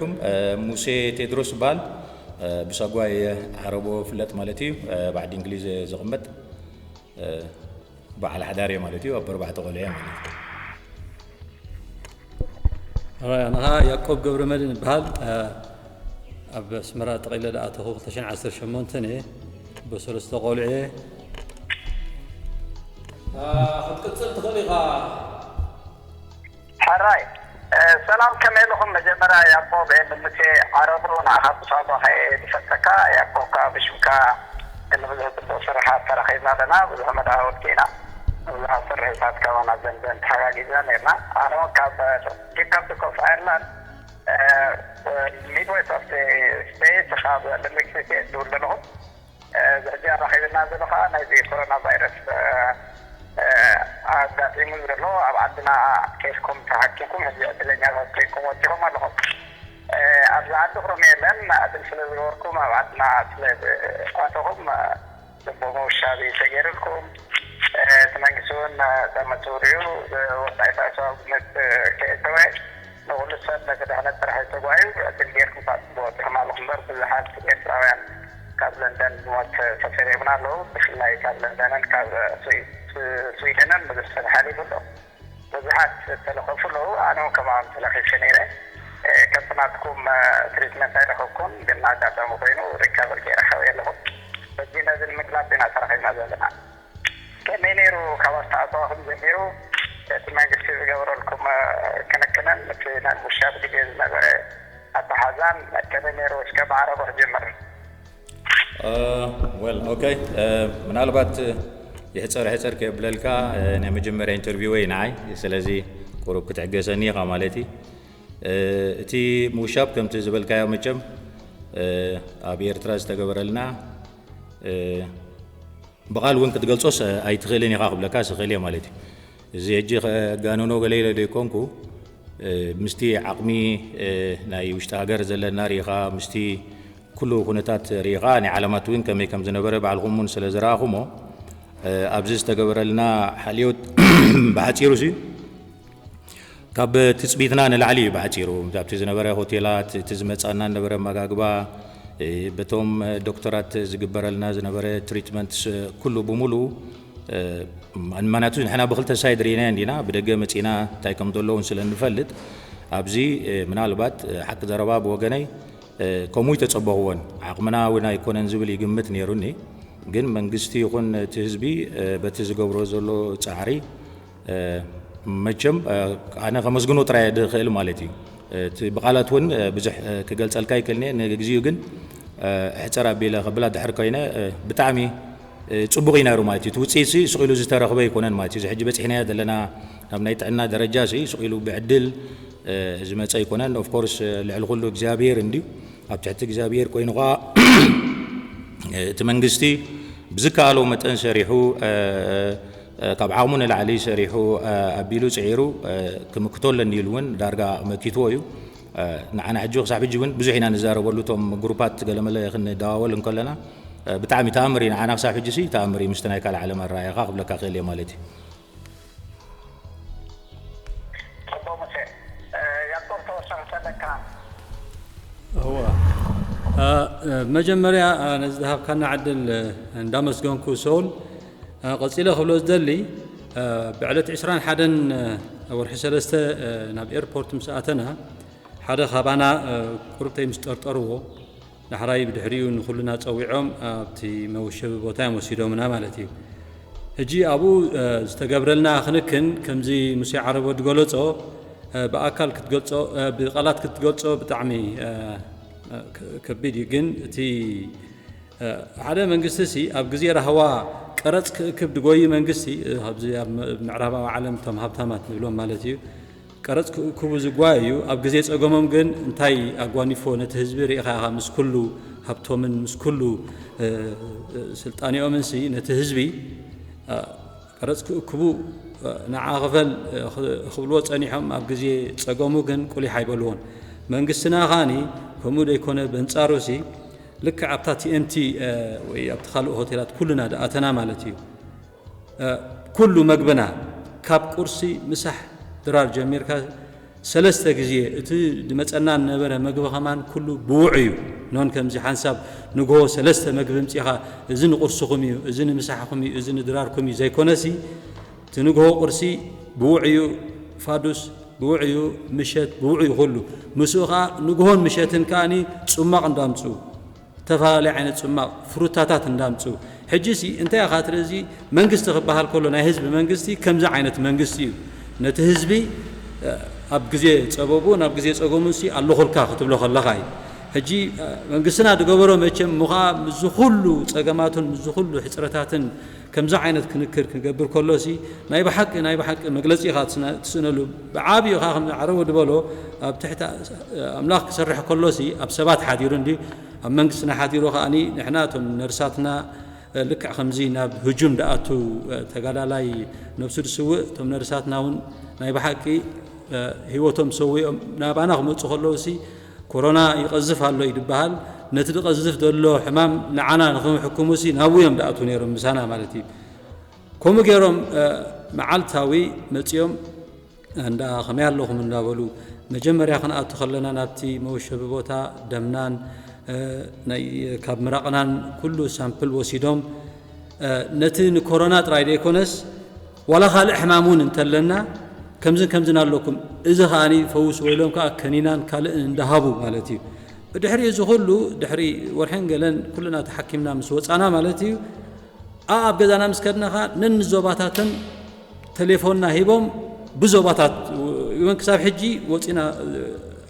ኩም ሙሴ ቴድሮስ ይበሃል። ብሳጓይ ዓረቦ ፍለጥ ማለት እዩ። ብዓዲ እንግሊዝ ዝቕመጥ በዓል ሓዳር እየ ማለት እዩ። ኣብ ኣርባዕተ ቆልዑ እየ ማለት እዩ። ኣኻ ያቆብ ገብረ መድን ይበሃል። ኣብ ኣስመራ ጠቒለ ዝኣተኹ ክልተ ሽሕን ዓሰርተ ሸሞንተን እየ። በሰለስተ ቆልዑ እየ። ክትቅፅል ትኽእል ኢኻ። ሕራይ ሰላም፣ ከመይ ኣለኹም? መጀመርያ ያዕቆብ ኤንድ ሙሴ ዓረቡ ንዓኻ ብሳጓ ከየ ዝፈልጠካ፣ ያዕቆብ ከኣ ብሽምካ ንብዙሕ ጽቡቕ ስራሓት ተራኺብና ኣለና። ብዙሕ መዳወልቲ ኢና፣ ብዙሓት ስርሒታት ካባና ዘንበን ተሓጋጊዝና ነርና። ኣነ እውን ካብ ኬፕ ካፕ ኮፍ ኣየርላንድ ሚድዌስት ኦፍ ስቴትስ ካብ ሊምቢክ ሲቲ እየ ዝድውል ዘለኹ። እዚ ሕጂ ኣራኺብና ዘሎ ከዓ ናይዚ ኮሮና ቫይረስ ኣጋጢሙ ዘሎ ኣብ ዓድና ኬድኩም ተሓኪምኩም ሕጂ ዕድለኛታት ኮይንኩም ወፂኹም ኣለኹም። ኣብዚ ዓዲ ኩሩም የለን። ዕድል ስለ ዝገበርኩም ኣብ ዓድና ስለ ዝኣተኹም ልቦ መውሻቢ ተገይርልኩም እቲ መንግስቲ እውን ተመትውርዩ ወፃኢታት ኣብ ግምት ከእተወ ንኹሉ ሰብ ነቲ ድሕነት ጥራሕ እዩ ተጓዩ። ዕድል ጌርኩም ክትኣትዎ ወፂኹም ኣለኹም እምበር ብዙሓት ኤርትራውያን ካብ ለንደን ብሞት ተፈሪምና ኣለዉ። ብፍላይ ካብ ለንደንን ካብ ስዊደንን ብዙሕ ሰብ ሓሊፉ ኣሎ። ብዙሓት ዝተለኸፉ ኣለዉ። ኣነ እውን ከማኦም ተለኺፈ ነይረ። ከምቲ ናትኩም ትሪትመንት ኣይረኸብኩን፣ ግን ኣጋጣሚ ኮይኑ ሪካቨር ገይረ ሓውየ ኣለኹ። ሕጂ ነዚ ንምግላፅ ኢና ተራኺብና ዘለና። ከመይ ነይሩ ካብ ኣተኣታዋኹም ጀሚሩ እቲ መንግስቲ ዝገበረልኩም ክንክንን እቲ ናይ ምውሻብ ግዜ ዝነበረ ኣተሓዛን ከመይ ነይሩ? እስከ ብዓረቦ ክጅምር። ወል ኦኬ፣ ምናልባት ይሕፀር ሕፀር ከየብለልካ ናይ መጀመርያ ኢንተርቪወይ ንዓይ፣ ስለዚ ቁሩብ ክትዕገሰኒ ኢኻ ማለት እዩ። እቲ ምውሻብ ከምቲ ዝበልካዮ መቸም ኣብ ኤርትራ ዝተገበረልና ብቓል እውን ክትገልጾስ ኣይትኽእልን ኢኻ ክብለካ ስኽእል እየ ማለት እዩ። እዚ ሕጂ ከጋንኖ ገለ ኢለ ዘይኮንኩ ምስቲ ዓቕሚ ናይ ውሽጢ ሃገር ዘለና ርኢኻ ምስቲ ኩሉ ኩነታት ርኢኻ ናይ ዓለማት እውን ከመይ ከም ዝነበረ ባዕልኹም እውን ስለ ዝረኣኹሞ ኣብዚ ዝተገበረልና ሓልዮት ብሓፂሩ ሲ ካብ ትፅቢትና ንላዕሊ እዩ ብሓፂሩ ኣብቲ ዝነበረ ሆቴላት እቲ ዝመፃና ነበረ መጋግባ በቶም ዶክተራት ዝግበረልና ዝነበረ ትሪትመንት ኩሉ ብምሉ ማናቱ ንሕና ብክልተ ሳይድ ርኢናዮ እንዲና ብደገ መፂና እንታይ ከም ዘለውን ስለ ንፈልጥ ኣብዚ ምናልባት ሓቂ ዘረባ ብወገነይ ከምኡ ይተፀበኽዎን ዓቕምና እውን ኣይኮነን ዝብል ይግምት ነይሩኒ ግን መንግስቲ ይኹን እቲ ህዝቢ በቲ ዝገብሮ ዘሎ ፃዕሪ መቸም ኣነ ከመስግኖ ጥራይ ድኽእል ማለት እዩ እቲ ብቃላት እውን ብዙሕ ክገልፀልካ ይክእልኒ ንግዚኡ ግን ሕፀር ኣቢለ ከብላ ድሕር ኮይነ ብጣዕሚ ፅቡቅ እዩ ነይሩ ማለት እዩ እቲ ውፅኢት ስቕ ኢሉ ዝተረኽበ ኣይኮነን ማለት እዩ ሕጂ በፂሕናዮ ዘለና ኣብ ናይ ጥዕና ደረጃ ስቕ ኢሉ ብዕድል ዝመፀ ኣይኮነን ኦፍኮርስ ልዕሊ ኩሉ እግዚኣብሔር እንድዩ ኣብ ትሕቲ እግዚኣብሔር ኮይኑ ከዓ እቲ መንግስቲ ብዝከኣሎ መጠን ሰሪሑ ካብ ዓቕሙ ንላዕሊ ሰሪሑ ኣቢሉ ፅዒሩ ክምክቶ ኣለኒ ኢሉ እውን ዳርጋ መኪትዎ እዩ ንዓና ሕጂ ክሳብ ሕጂ እውን ብዙሕ ኢና ንዛረበሉ እቶም ግሩፓት ገለመለ ክንደዋወል እንከለና ብጣዕሚ ተኣምር እዩ ንዓና ክሳብ ሕጂ ሲ ተኣምር እዩ ምስቲ ናይ ካልእ ዓለም ኣረኣያኻ ክብለካ ክእል እየ ማለት እዩ ያቆብ ተወሳኺ ተለካ እዋ መጀመርያ ነዚ ዝሃብካና ዕድል እንዳመስገንኩ ሶል ቀፂለ ክብሎ ዝደሊ ብዕለት ዕስራን ሓደን ወርሒ ሰለስተ ናብ ኤርፖርት ምስ ኣተና ሓደ ካባና ቁርብተይ ምስ ጠርጠርዎ ዳሕራይ ብድሕሪኡ ንኹልና ጸዊዖም ኣብቲ መወሸቢ ቦታ እዮም ወሲዶምና ማለት እዩ። ሕጂ ኣብኡ ዝተገብረልና ክንክን ከምዚ ሙሴ ዓረቦ ዝገለጾ ብኣካል ክትገልጾ ብቃላት ክትገልጾ ብጣዕሚ ከቢድ እዩ ግን እቲ ሓደ መንግስቲ ሲ ኣብ ግዜ ራህዋ ቀረጽ ክእክብ ድጎይ መንግስቲ ኣብዚ ኣብ ምዕራባዊ ዓለም እቶም ሃብታማት ንብሎም ማለት እዩ ቀረጽ ክእክቡ ዝጓየዩ ኣብ ግዜ ጸገሞም ግን እንታይ ኣጓኒፎ ነቲ ህዝቢ ርኢኻ ኢኻ ምስ ኩሉ ሃብቶምን ምስ ኩሉ ስልጣኔኦምን ሲ ነቲ ህዝቢ ቀረጽ ክእክቡ ንዓ ክፈል ክብልዎ ጸኒሖም ኣብ ግዜ ጸገሙ ግን ቁሊሕ ኣይበልዎን መንግስትና ኻኒ ከምኡ ደይኮነ በንጻሩ ሲ ልክዕ ኣብታ ቲኤንቲ ወይ ኣብቲ ካልእ ሆቴላት ኩልና ድኣተና ማለት እዩ ኩሉ መግብና ካብ ቁርሲ ምሳሕ ድራር ጀሚርካ ሰለስተ ግዜ እቲ ዝመጸና ዝነበረ መግቢ ከማን ኩሉ ብውዕ እዩ። ኖን ከምዚ ሓንሳብ ንግሆ ሰለስተ መግቢ ምጺኻ፣ እዚ ንቁርስኹም እዩ፣ እዚ ንምሳሕኹም እዩ፣ እዚ ንድራርኩም እዩ ዘይኮነሲ፣ እቲ ንግሆ ቁርሲ ብውዕ እዩ፣ ፋዱስ ብውዕ እዩ፣ ምሸት ብውዕ እዩ ኩሉ። ምስኡ ኸዓ ንግሆን ምሸትን ከዓኒ ጽማቕ እንዳምጽኡ፣ ዝተፈላለየ ዓይነት ጽማቕ፣ ፍሩታታት እንዳምጽኡ። ሕጂ ሲ እንታይ ኢኻ ትርኢ? እዚ መንግስቲ ክበሃል ከሎ ናይ ህዝቢ መንግስቲ ከምዚ ዓይነት መንግስቲ እዩ። ነቲ ህዝቢ፣ እ፣ ኣብ ግዜ ጸበቡ ናብ ግዜ ጸገሙ ሲ ኣለኹልካ ክትብሎ ከለኻ እዩ። ሕጂ፣ እ፣ መንግስትና ዝገበሮ መቸም እሞ ኸዓ ምስዚ ኩሉ ጸገማቱን ምስዚ ኩሉ ሕጽረታትን ከምዚ ዓይነት ክንክር ክገብር ከሎ ሲ ናይ ብሓቂ፣ ናይ ብሓቂ መግለጺ ኢኻ ትስነ-፣ ትስእነሉ። ብዓቢኡ ኸዓ ከም ዓረቡ ዝበሎ ኣብ ትሕቲ ኣምላኽ ክሰርሕ ከሎ ሲ ኣብ ሰባት ሓዲሩ እንድዩ፣ ኣብ መንግስትና ሓዲሩ ከዓኒ ንሕና እቶም ነርሳትና፣ እ፣ ልክዕ ከምዚ ናብ ህጁም ዝኣቱ፣ እ፣ ተጋዳላይ ነብሱ ዝስውእ፣ እቶም ነርሳትና እውን ናይ ብሓቂ፣ እ፣ ህይወቶም ሰዊኦም ናባና ክመጹ ከለዉ ሲ ኮሮና ይቐዝፍ ኣሎ እዩ ዝበሃል። ነቲ ዝቐዝፍ ዘሎ ሕማም ንዓና ንኽሕክሙ ሲ ናብኡ እዮም ዝኣትዉ ነይሮም፣ ምሳና ማለት እዩ። ከምኡ ገይሮም፣ እ፣ መዓልታዊ መጺኦም እንዳ ከመይ ኣለኹም እንዳበሉ፣ መጀመርያ ክንኣቱ ከለና ናብቲ መወሸቢ ቦታ ደምናን፣ እ፣ ናይ፣ ካብ ምራቕናን ኩሉ ሳምፕል ወሲዶም፣ እ፣ ነቲ ንኮሮና ጥራይ ዘይኮነስ ዋላ ካልእ ሕማም እውን እንተለና ከምዝን ከምዝን ኣለኩም፣ እዚ ከዓኒ ፈውስ ወይሎም ከዓ ከኒናን ካልእን እንዳሃቡ ማለት እዩ። ብድሕሪ እዚ ኩሉ ድሕሪ ወርሕን ገለን ኩልና ተሓኪምና ምስ ወፃና ማለት እዩ፣ ኣብ ገዛና ምስ ከድና ኸዓ ነንዞባታተን ቴሌፎንና ሂቦም ብዞባታት እውን ክሳብ ሕጂ ወፂና፣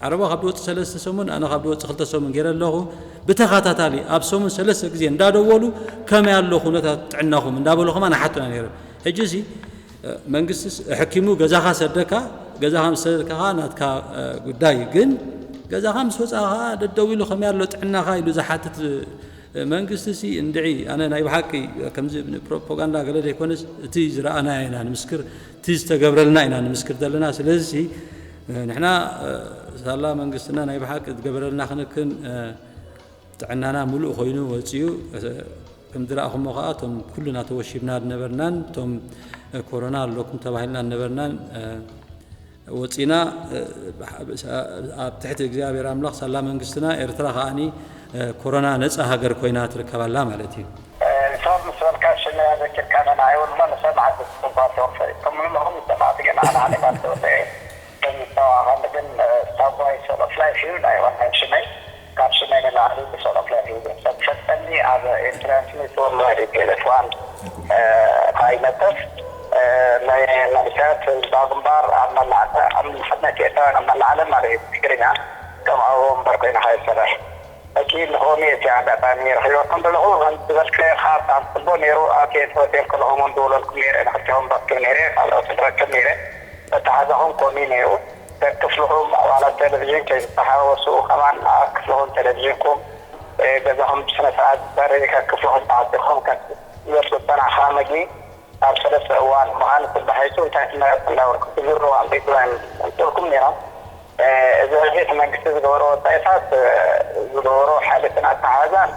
ዓረባ ካብ ዝወፅእ ሰለስተ ሰሙን፣ ኣነ ካብ ዝወፅእ ክልተ ሰሙን ገይረ ኣለኹ። ብተኸታታሊ ኣብ ሰሙን ሰለስተ ግዜ እንዳደወሉ ከመይ ኣሎ ኩነታት ጥዕናኹም እንዳበሉ ከማን ይሓቱና ነይሮም። ሕጂ እዚ መንግስቲ ሕኪሙ ገዛኻ ሰደካ፣ ገዛኻ ምስ ሰደካ ኸዓ ናትካ ጉዳይ፣ ግን ገዛኻ ምስ ወፃኻ ደደዊሉ ከመይ ኣሎ ጥዕናኻ ኢሉ ዝሓትት መንግስቲ ሲ እንድዒ፣ ኣነ ናይ ብሓቂ ከምዚ ፕሮፓጋንዳ ገለ ዘይኮነስ እቲ ዝረኣናዮ ኢና ንምስክር፣ እቲ ዝተገብረልና ኢና ንምስክር ዘለና። ስለዚ ሲ ንሕና ሳላ መንግስትና ናይ ብሓቂ ዝገበረልና ክንክን ጥዕናና ምሉእ ኮይኑ ወፂኡ። ከም ዝረኣኹሞ ከዓ እቶም ኩልና ተወሺብና ዝነበርናን እቶም ኮሮና ኣለኩም ተባሂልና ዝነበርናን ወፂና፣ ኣብ ትሕቲ እግዚኣብሔር ኣምላኽ ሳላ መንግስትና ኤርትራ ከዓኒ ኮሮና ነፃ ሃገር ኮይና ትርከብ ኣላ ማለት እዩ። ሶብ ምስ በልካ ሽመይ ኣዘኪርካኒ ንዓይ እውን እሞ ንሰማዕቲ ትጽንቋ ተወፈ እቶም ንለኹም ሰማዕቲ ግን ኣነ ሓደ ካብ ተወሰ ከም ዝተዋኸል ግን ሳጓይ ሶል ኦፍ ላይፍ እዩ ናይ ዋናይ ሽመይ ካብ ሽመይ ንላዕሊ ብሶል ኦፍ ላይፍ እዩ ሰብ ፈጠኒ ኣብ ኤርትራን ስሚት ወርልድ ዋይድ ፒኤልኤፍ ዋን ከይነጥፍ ናይ መንእሰያት ህዝባ ግንባር ኣብ መላእ ኣብ ሓድነት ኤርትራውያን ኣብ መላእ ዓለም ማለት እዩ ትግርኛ ከም ኣብኡ እምበር ኮይንኻ ይሰርሕ። ሕጂ ንኾሚ እቲ ኣጋጣሚ ረኺበኩም ዘለኹ ከም ዝበልካዮ ካብ ኣብ ጽቡቕ ነይሩ ኣብ ኬት ሆቴል ከለኹም እውን ድውለልኩም ነይረ ንክልቲኹም ረክብ ነይረ ካልኦት ረክብ ነይረ መተሓዛኹም ኮሚ ነይሩ ደቂ ክፍልኹም ኣባላት ቴሌቪዥን ከይተሓወሱ ከማን ኣብ ክፍልኹም ቴሌቪዥንኩም ገዛኹም ብስነ ስርዓት በሪ ከክፍልኹም ተዓጢኹም ከትበልኩ ዝጸናሕኻ መግቢ ኣብ ሰለስተ እዋን ምዃን ጽባሒቱ እንታይ ትመረጽ እንዳበልኩ ክዝርቡ ኣንቢብላን ኣምጽልኩም ነይሮም። እዚ ሕዚ እቲ መንግስቲ ዝገበሮ ወጻኢታት ዝገበሮ ሓይልትን ኣተሓሕዛን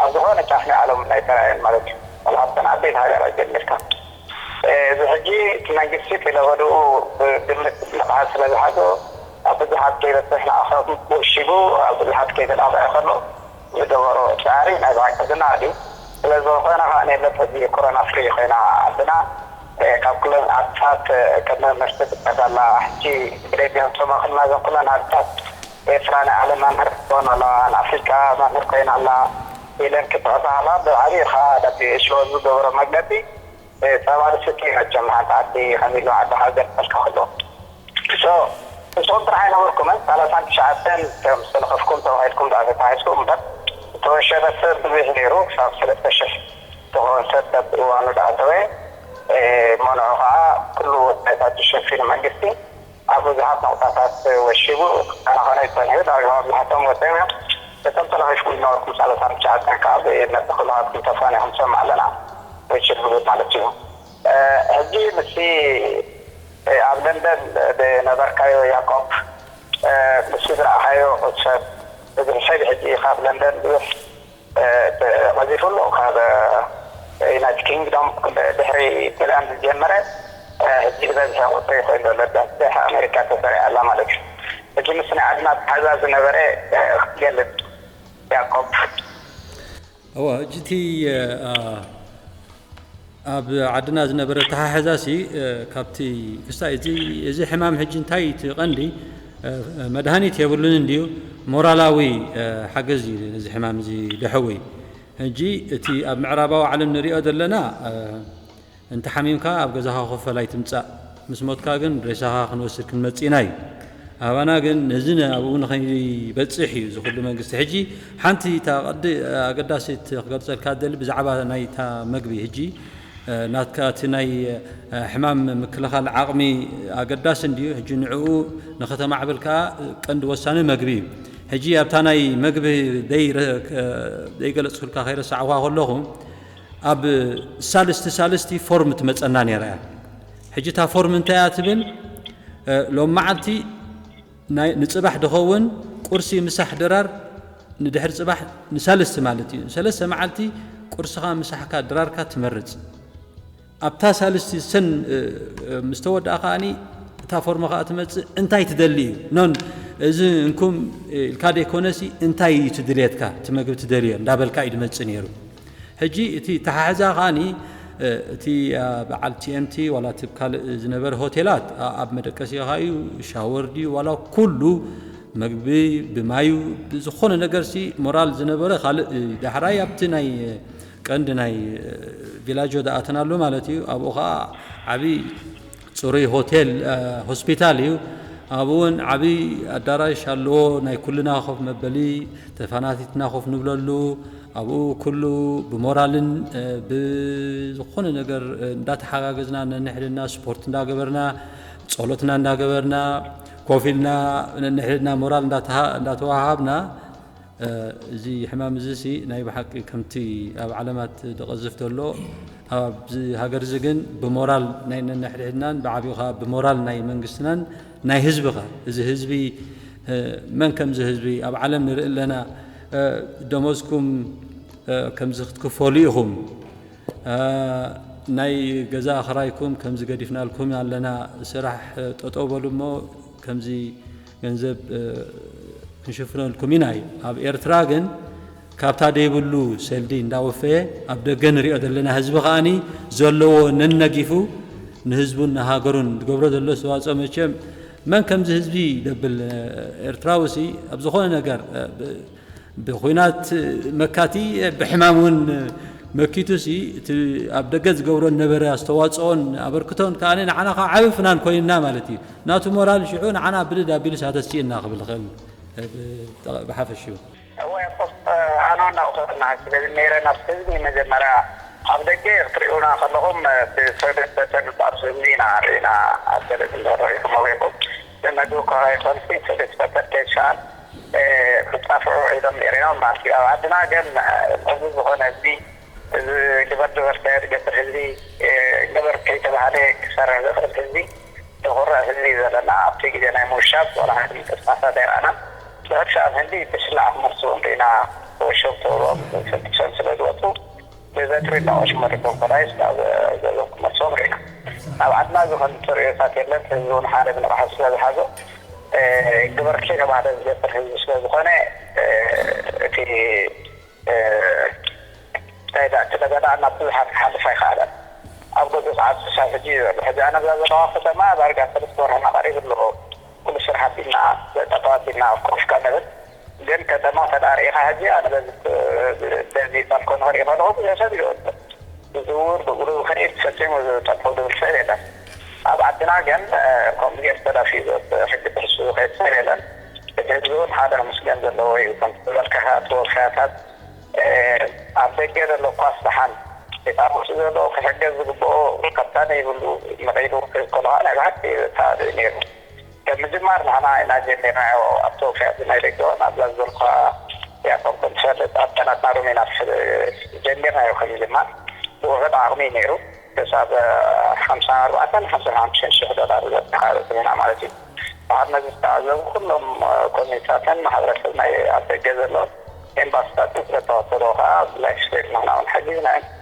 ኣብ ዝኾነ ጫፍ ናይ ዓለም ኣይተራእየን ማለት እዩ። ዋላ ኣብተን ዓበይቲ ሃገራት ጀሚርካ እዚ ሕጂ እቲ መንግስቲ ክለበድኡ ብግምት ንቕሓት ስለ ዝሓዞ ኣብ ብዙሓት ከይበፅሕ ንኣኻትም ወሺቡ ኣብ ብዙሓት ከይተጣቕዐ ከሎ ዝገበሮ ፃዕሪ ናይ ብሓቂ ዝናኣድ እዩ። ስለዝኾነ ከዓ ነለት ሕዚ ኮሮና ፍሪ ኮይና ዓድና ካብ ኩለን ዓድታት ከም መምህርቲ ትጥቀስ ኣላ። ሕጂ ብደቢኦም ተማኽልና ዘን ኩለን ዓድታት ኤርትራ ናይ ዓለም መምህር ትኾን ኣላ፣ ንኣፍሪቃ መምህር ኮይና ኣላ ኢለን ክፅሕፋ ከላ ብዓብዪ ከዓ ደቢ ኤች ኦ ዝገበሮ መግለፂ ጸባ ዝስቲ መቸም ሓንቲ ዓዲ ከም ኢሉ ዓዲ ሃገር ተልካ ከሎ ንስኹም ጥራሕ ኣይነበርኩምን ሰላሳን ትሽዓተን ከም ዝተለኸፍኩም ተባሂልኩም ደኣ ተታሒዝኩም እምበር ዝተወሸበ ሰብ ብዙሕ ነይሩ ክሳብ ሰለስተ ሽሕ ዝኸውን ሰብ በብእዋኑ ደኣ ተወ መኖዑ ከዓ ኩሉ ወፃኢታት ዝሸፊኑ መንግስቲ ኣብ ብዙሓት ነቑጣታት ወሺቡ ክከናኸኖ ይጸንሑ ዳርጋ መብዛሕትኦም ወፂኦም እዮም እቶም ተለኺፍኩም ዝነበርኩም ሰላሳን ትሽዓተን ከዓ ብመጠ ኩላትኩም ተፋኒኹም ሰምዕ ኣለና ወሽር ዝብል ማለት እዩ ሕጂ ምስቲ ኣብ ለንደን ዝነበርካዮ ያቆብ ምስቲ ዝረኣኻዮ ሰብ እዚ ሕሰብ ሕጂ ካብ ለንደን ብዙሕ ቀዚፉ ኣሎ ካብ ዩናይትድ ኪንግዶም ድሕሪ ጥልያን ዝጀመረ ሕጂ ዝበዝሐ ቁፅሪ ኮይኑ ዘሎ ዳስዳሕ ኣሜሪካ ተሰሪዓ ኣላ ማለት እዩ። ሕጂ ምስ ናይ ዓድና ኣተሓዛ ዝነበረ ክትገልፅ ያዕቆብ። እዋ ሕጂ እቲ ኣብ ዓድና ዝነበረ ኣተሓሕዛ ሲ ካብቲ ክስታይ እዚ ሕማም ሕጂ እንታይ እቲ ቀንዲ መድሃኒት የብሉን እንድዩ፣ ሞራላዊ ሓገዝ እዩ ነዚ ሕማም እዚ ደሐወይ። ሕጂ እቲ ኣብ ምዕራባዊ ዓለም ንሪኦ ዘለና እንተ ሓሚምካ ኣብ ገዛኻ ኮፈል ኣይትምጻእ፣ ምስ ሞትካ ግን ሬሳኻ ክንወስድ ክንመጽእ ኢና እዩ። ኣባና ግን ነዚ ኣብኡ ንኸይበጽሕ እዩ እዚ ኩሉ መንግስቲ። ሕጂ ሓንቲ እታ ቀዲ ኣገዳሲት ክገልጸልካ ደሊ ብዛዕባ ናይ እታ መግቢ ሕጂ ናትካ እቲ ናይ ሕማም ምክልኻል ዓቕሚ ኣገዳሲ እንድዩ። ሕጂ ንዕኡ ንኸተማዕብል ከኣ ቀንዲ ወሳኒ መግቢ እዩ። ሕጂ ኣብታ ናይ መግቢ ዘይገለጽኩልካ ከይረሳዕኳ ከለኹ ኣብ ሳልስቲ ሳልስቲ ፎርም ትመፀና ነይራ እያ። ሕጂ እታ ፎርም እንታይ እያ ትብል? ሎም መዓልቲ ንፅባሕ ድኸውን ቁርሲ ምሳሕ ድራር ንድሕሪ ፅባሕ ንሳልስቲ ማለት እዩ። ሰለስተ መዓልቲ ቁርስኻ ምሳሕካ ድራርካ ትመርፅ። ኣብታ ሳልስቲ ሰን ምስ ተወድኣ ከኣኒ እታ ፎርም ከኣ ትመፅእ እንታይ ትደሊ እዩ ኖን እዚ እንኩም ኢልካ ደይኮነሲ እንታይ እዩ ትድልየትካ እቲ መግቢ ትደልዮ እንዳበልካ እዩ ድመፅእ ነይሩ። ሕጂ እቲ ተሓሕዛ ከኣኒ እቲ በዓል ቲኤምቲ ዋላ እቲ ካልእ ዝነበረ ሆቴላት ኣብ መደቀሲኻ እዩ ሻወር ድዩ ዋላ ኩሉ መግቢ ብማዩ ብዝኾነ ነገርሲ ሞራል ዝነበረ ካልእ ዳሕራይ ኣብቲ ናይ ቀንዲ ናይ ቪላጆ ዝኣተናሉ ማለት እዩ። ኣብኡ ከዓ ዓብዪ ፅሩይ ሆቴል ሆስፒታል እዩ። ኣብኡ እውን ዓብዪ ኣዳራሽ ኣለዎ ናይ ኩልና ኮፍ መበሊ ተፈናቲትና ኮፍ ንብለሉ ኣብኡ ኩሉ ብሞራልን ብዝኾነ ነገር እንዳተሓጋገዝና ነንሕድና ስፖርት እንዳገበርና ጸሎትና እንዳገበርና ኮፍ ኢልና ነንሕድና ሞራል እንዳተዋሃሃብና እዚ ሕማም እዚ ሲ ናይ ብሓቂ ከምቲ ኣብ ዓለማት ዝቐዝፍ ዘሎ ኣብዚ ሃገር እዚ ግን ብሞራል ናይ ነንሕድሕድናን ብዓቢኡ ከዓ ብሞራል ናይ መንግስትናን ናይ ህዝቢ ኸ እዚ ህዝቢ መን ከምዚ ህዝቢ ኣብ ዓለም ንርኢ ኣለና ደሞዝኩም ከምዚ ክትክፈሉ ኢኹም ናይ ገዛ ክራይኩም ከምዚ ገዲፍናልኩም ኣለና ስራሕ ጠጠው በሉ እሞ ከምዚ ገንዘብ ክንሽፍነልኩም ኢና እዩ ኣብ ኤርትራ ግን ካብታ ደይብሉ ሰልዲ እንዳወፈየ ኣብ ደገ ንሪኦ ዘለና ህዝቢ ከኣኒ ዘለዎ ነነጊፉ ንህዝቡን ንሃገሩን ዝገብሮ ዘሎ ኣስተዋፅኦ መቸም መን ከምዚ ህዝቢ ደብል ኤርትራዊ ሲ ኣብ ዝኾነ ነገር ብኩናት መካቲ ብሕማም እውን መኪቱ ሲ እቲ ኣብ ደገ ዝገብሮ ነበረ ኣስተዋፅኦን ኣበርክቶን ከኣኒ ንዓና ካብ ዓቢ ፍናን ኮይንና ማለት እዩ ናቱ ሞራል ሽዑ ንዓና ብልድ ኣቢሉ ሳተስቲእና ክብል ይኽእል ብሓፈሽኡ እወ ያዕቆብ ኣነ እናቑሰልና ስለዚ ነይረ ናብ ህዝቢ መጀመርያ ኣብ ደገ ክትሪኡና ከለኹም ብሰደት በተን ጣርሱ ህዝቢ ኢና ርኢና ኣብ ሰደት እንተረኢኹም ኣውሪኩም ብመግቢ ከይኮንሲ ሰደት በተን ከይሻል ክጣፍዑ ኢሎም ነይሮም ማለት እዩ ኣብ ዓድና ግን እዚ ዝኾነ ህዝቢ እዚ ግበር ግበር ሳየር ገፅር ህዝቢ ግበር ከይተባሃለ ክሰርሕ ዝኽእል ህዝቢ ተቆራእ ህዝቢ ዘለና ኣብቲ ግዜ ናይ ምውሻብ ዋላ ሓደ ምንቅስቃሳት ኣይረኣናን። ብሕርሻ ኣብ ህንዲ ብሽላዕ ክመርሱ እንሪና ወሸብ ተብሎም ፈቲሶም ስለ ዝወፁ ብበትሪ እናቆሽመ ደቆም ቆላይስ ናብ ገዞም ክመልሶም ርኢና። ኣብ ዓድና ዝኮን ተርእዮታት የለን። ህዝቢ እውን ሓደ ብንቕሓት ስለ ዝሓዞ ግበር ከይተባህለ ዝገብር ህዝቢ ስለ ዝኮነ እቲ እንታይ ዳ እቲ ለበዳ ናብ ብዙሓት ክሓልፍ ኣይከኣለን። ኣብ ገጹ ከዓ ክሳብ ሕጂ እዩ ዘሎ። ሕጂ ኣነ እዛ ዘለዋ ከተማ ዳርጋ ሰለስተ ወርሒ ቀሪቡ ኣለዎ። ኩሉ ስራሕ ኣቢልና ጠጠው ኣቢልና ኮፍ ካብ ንብል ግን ከተማ ተዳሪእኻ ሕጂ ኣነ በዚ በዚ ባልኮኒ ክርኢ ከለኹ ብዙሕ ሰብ ይወፅእ ዝዝውር ብእግሩ ዝኸይድ ፈጺሙ ዝጠልፎ ዝብል ሰብ የለን። ኣብ ዓድና ግን ከምኡ ገይሩ ተዳፊኡ ዝወፅእ ሕጊ ጥሕሱ ዝኸይድ ሰብ የለን። እቲ ህዝቢ እውን ሓደ ክምስገን ዘለዎ እዩ። ከምቲ ዝበልካኻ እቲ ወፍያታት ኣብ ደገ ዘሎ እኳስ ደሓን እቲ ኣብ ውሽጢ ዘሎ ክሕገዝ ዝግብኦ ከብታ ዘይብሉ መቒሉ ክህብ ከሎ ከዓ ናይ ብሓቂ ተኣልዩ ነይሩ። ከም ምጅማር ንሕና ኢና ጀሚርናዮ ኣብቲ ወፍያት ናይ ደገ እውን ኣብዛ ዝበልኩኻ ያዕቆብ ከም ትፈልጥ ኣብታ ናትና ሩም ኢና ጀሚርናዮ ከም ምጅማር ብውሑድ ዓቕሚ እዩ ነይሩ። ክሳብ ሓምሳን ኣርባዕተን ሓምሳን ሓሙሽተን ሽሕ ዶላር ዘተሓረፅና ማለት እዩ። ብሓር ነዚ ዝተዓዘቡ ኩሎም ኮሚኒቲታትን ማሕበረሰብ ናይ ኣብ ደገ ዘሎ ኤምባሲታትን ስለተዋሰዶ ከዓ ብላይፍ ስቴት ንሕና እውን ሓጊዝና እዮም።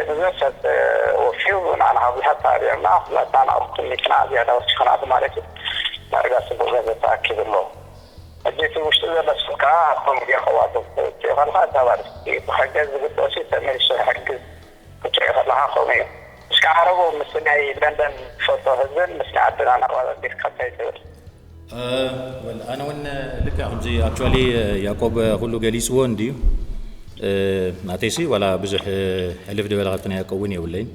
ብዙሕ ሰብ ወፊዩ፣ ንዓና ካብ ብዙሓት ተባቢዕና፣ ኩላትና ናብኡ ትምኒትና ዝያዳ ወሲኹና ኣሎ ማለት እዩ። ዳርጋ ጽቡቕ ገንዘብ ተኣኪቡ ኣሎ። ሕጂ እቲ ውሽጢ ዘሎ ሰብ ከኣ ከምኡ ገይርካ ዋጡ ክትሪኦ ከለኻ፣ እታ ባል ብሓገዝ ዝግብኦ ሲ ተመሊሱ ክሕግዝ ክትሪኦ ከለኻ ከምኡ እዩ። እስከ ዓረቡ ምስ ናይ ለንደን ትፈልጦ ህዝብን ምስ ናይ ዓድና ናቕባ ኣቢልካ እንታይ ትብል? ኣነ እውን ልክዕ ከምዚ ኣክቹዋሊ ያዕቆብ ኩሉ ገሊፅዎ እንድዩ። ናተይሲ ዋላ ብዙሕ ሕልፍ ዝበለ ካብቲ ናይ ያዕቆብ እውን የብለይን።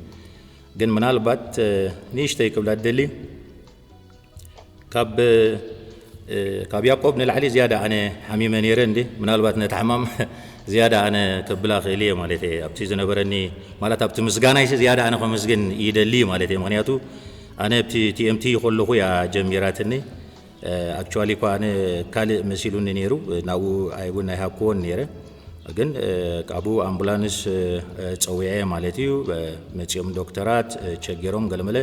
ግን ምናልባት ንእሽተይ ክብላ ደሊ ካብ ካብ ያዕቆብ ንላዕሊ ዝያዳ ኣነ ሓሚመ ነይረ እንዲ ምናልባት ነቲ ሕማም ዝያዳ ኣነ ከብላ ክእል እየ ማለት እየ። ኣብቲ ዝነበረኒ ማለት ኣብቲ ምስጋናይሲ ዝያዳ ኣነ ከመስግን ይደሊ ማለት እየ። ምክንያቱ ኣነ ኣብቲ ቲኤምቲ ከለኹ እያ ጀሚራትኒ። ኣክቹዋሊ እኳ ኣነ ካልእ መሲሉኒ ነይሩ፣ ናብኡ ኣይ እውን ኣይሃብክዎን ነይረ። ግን ካብኡ ኣምቡላንስ ፀዊዐ ማለት እዩ። መፂኦም ዶክተራት ቸገሮም ገለመለ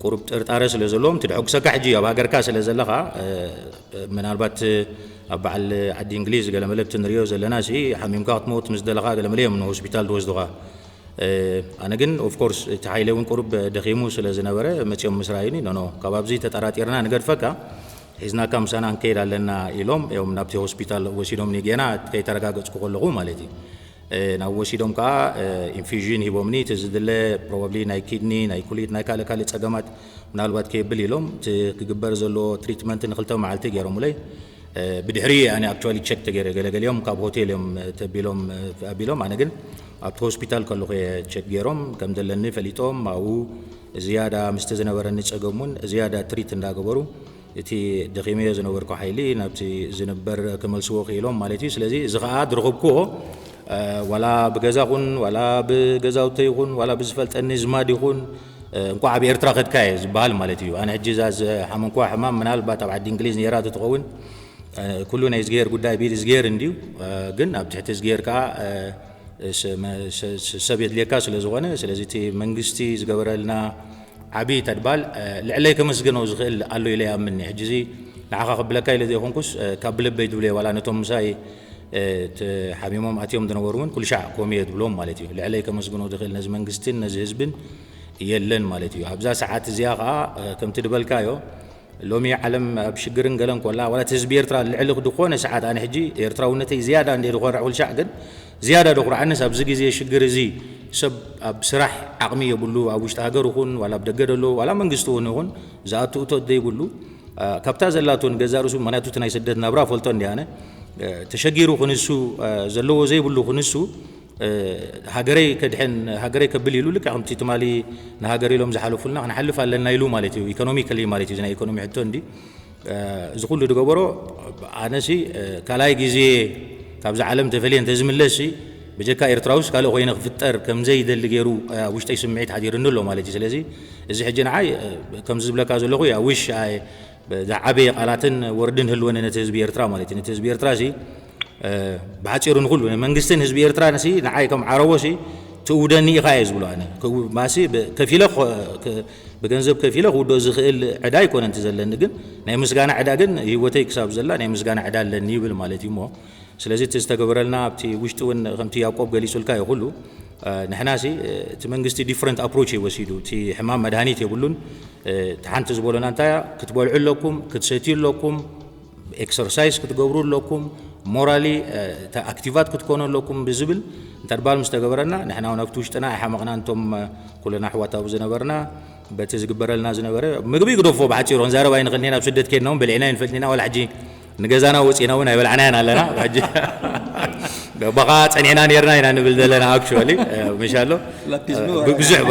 ቁሩብ ጥርጣረ ስለ ዘለዎም ትድሕጉሰካ ሕጂ ኣብ ሃገርካ ስለ ዘለኻ ምናልባት ኣብ በዓል ዓዲ እንግሊዝ ገለመለ እቲ ንሪኦ ዘለና ሲ ሓሚምካ ክትመውት ምስ ደለኻ ገለመለ እዮም ንሆስፒታል ዝወስዱኻ። ኣነ ግን ኦፍኮርስ እቲ ሓይለ እውን ቁሩብ ደኺሙ ስለ ዝነበረ መፂኦም ምስ ረኣዩኒ ኖኖ ካብ ኣብዚ ተጠራጢርና ንገድፈካ ሒዝናካ ምሳና ክንከይድ ኣለና ኢሎም እዮም ናብቲ ሆስፒታል ወሲዶምኒ ጌና ከይተረጋገፅኩ ከለኹ ማለት እዩ። ናብ ወሲዶም ከዓ ኢንፊዥን ሂቦምኒ እቲ ዝድለ ፕሮባብሊ ናይ ኪድኒ ናይ ኩሊት ናይ ካልእ ካልእ ፀገማት ምናልባት ከየብል ኢሎም እቲ ክግበር ዘለዎ ትሪትመንት ንክልተ መዓልቲ ገይሮምለይ። ብድሕሪ ኣነ ኣክቹዋሊ ቸክ ተገይረ ገለገሊኦም ካብ ሆቴል እዮም ተቢሎም ኣቢሎም ኣነ ግን ኣብቲ ሆስፒታል ከለኹ እየ ቸክ ገይሮም ከም ዘለኒ ፈሊጦም ኣብኡ ዝያዳ ምስቲ ዝነበረኒ ፀገም እውን ዝያዳ ትሪት እንዳገበሩ እቲ ደኺመዮ ዝነበርኩ ሓይሊ ናብቲ ዝንበር ክመልስዎ ክኢሎም ማለት እዩ። ስለዚ እዚ ከዓ ዝረኸብክዎ ዋላ ብገዛ ኹን ዋላ ብገዛውተይ ይኹን ዋላ ብዝፈልጠኒ ዝማድ ይኹን እንኳዕ ኣብ ኤርትራ ከድካ እየ ዝበሃል ማለት እዩ። ኣነ ሕጂ እዛ ዝሓመንኩዋ ሕማም ምናልባት ኣብ ዓዲ እንግሊዝ ነይራ ትኸውን ኩሉ ናይ እዝግሄር ጉዳይ ብኢድ እዝግሄር እንድዩ። ግን ኣብ ትሕቲ እዝግሄር ከዓ ሰብ የድልየካ ስለ ዝኾነ ስለዚ እቲ መንግስቲ ዝገበረልና ዓብዪ ተድባል ልዕለይ ከመስግኖ ዝኽእል ኣሎ ኢለ ይኣምን። ሕጂ እዚ ንዓኻ ከብለካ ኢለ ዘይኮንኩስ ካብ ብልበይ ዝብለዮ ዋላ ነቶም ምሳይ ሓሚሞም ኣትዮም ዝነበሩ እውን ኩሉ ሻዕ ከምኡ እየ ዝብሎም ማለት እዩ። ልዕለይ ከመስግኖ ዝኽእል ነዚ መንግስትን ነዚ ህዝብን የለን ማለት እዩ። ኣብዛ ሰዓት እዚኣ ከዓ ከምቲ ዝበልካዮ ሎሚ ዓለም ኣብ ሽግርን ገለን ኮላ ዋላ እቲ ህዝቢ ኤርትራ ልዕሊ ዝኾነ ሰዓት ኣነ ሕጂ ኤርትራውነተይ ዝያዳ እንደ ዝኾነ ኩሉ ሻዕ ግን ዝያዳ ደኹርዓንስ ኣብዚ ግዜ ሽግር እዚ ሰብ ኣብ ስራሕ ዓቕሚ የብሉ ኣብ ውሽጢ ሃገር ይኹን ዋላ ኣብ ደገ ደሎ ዋላ መንግስቲ እውን ይኹን ዝኣቱ እቶት ዘይብሉ ካብታ ዘላቶ ንገዛ ርእሱ ምክንያቱ እቲ ናይ ስደት ናብራ ፈልጦ እንዲ ኣነ ተሸጊሩ ክንሱ ዘለዎ ዘይብሉ ክንሱ ሃገረይ ከድሕን ሃገረይ ከብል ኢሉ ልክዕ ከምቲ ትማሊ ንሃገር ኢሎም ዝሓለፉልና ክንሓልፍ ኣለና ኢሉ ማለት እዩ። ኢኮኖሚካሊ ማለት እዩ ናይ ኢኮኖሚ ሕቶ እንዲ እዚ ኩሉ ዝገበሮ ኣነሲ ካልኣይ ግዜ ካብዚ ዓለም ተፈልየ እንተዝምለስ ብጀካ ኤርትራውስ ካልእ ኮይነ ክፍጠር ከምዘይደሊ ገይሩ ኣብ ውሽጠይ ስምዒት ሓዲርኒ ኣሎ ማለት እዩ። ስለዚ እዚ ሕጂ ንዓይ ከምዚ ዝብለካ ዘለኹ ያ ውሽ ዝዓበየ ቃላትን ወርድን ህልወኒ ነቲ ህዝቢ ኤርትራ ማለት እዩ። ነቲ ህዝቢ ኤርትራ ሲ ብሓፂሩ ንኩሉ መንግስትን ህዝቢ ኤርትራ ሲ ንዓይ ከም ዓረቦ ሲ ትእውደኒ ኢኻ እየ ዝብሎ ኣነ ማሲ ከፊለ ብገንዘብ ከፊለ ክውዶ ዝኽእል ዕዳ ኣይኮነ እቲ ዘለኒ ግን ናይ ምስጋና ዕዳ ግን ህይወተይ ክሳብ ዘላ ናይ ምስጋና ዕዳ ኣለኒ ይብል ማለት እዩ እሞ ስለዚ እቲ ዝተገበረልና ኣብቲ ውሽጢ እውን ከምቲ ያዕቆብ ገሊጹልካ እዩ ኩሉ ንሕና ሲ እቲ መንግስቲ ዲፍረንት ኣፕሮች እዩ ወሲዱ እቲ ሕማም መድሃኒት የብሉን እቲ ሓንቲ ዝበሎና እንታይ ክትበልዑ ኣለኩም ክትሰትዩ ኣለኩም ኤክሰርሳይዝ ክትገብሩ ኣለኩም ሞራሊ ኣክቲቫት ክትኮኑ ኣለኩም ብዝብል እንተ ባል ምስ ተገበረና ንሕና እውን ኣብቲ ውሽጥና ኣይሓመቕና እንቶም ኩልና ኣሕዋት ኣብኡ ዝነበርና በቲ ዝግበረልና ዝነበረ ምግቢ ግደፎ ብሓፂሩ ክንዛረብ ኣይንኽእልን ኢና ኣብ ስደት ከድና እውን በሊዕና ኣይንፈልጥን ኢና ዋላ ሕጂ ንገዛና ወፂና እውን ኣይበላዕናያን ኣለና ሕጂ በኻ ፀኒዕና ነርና ኢና ንብል ዘለና ኣክቹዋሊ ምሽ ኣሎ ብዙሕ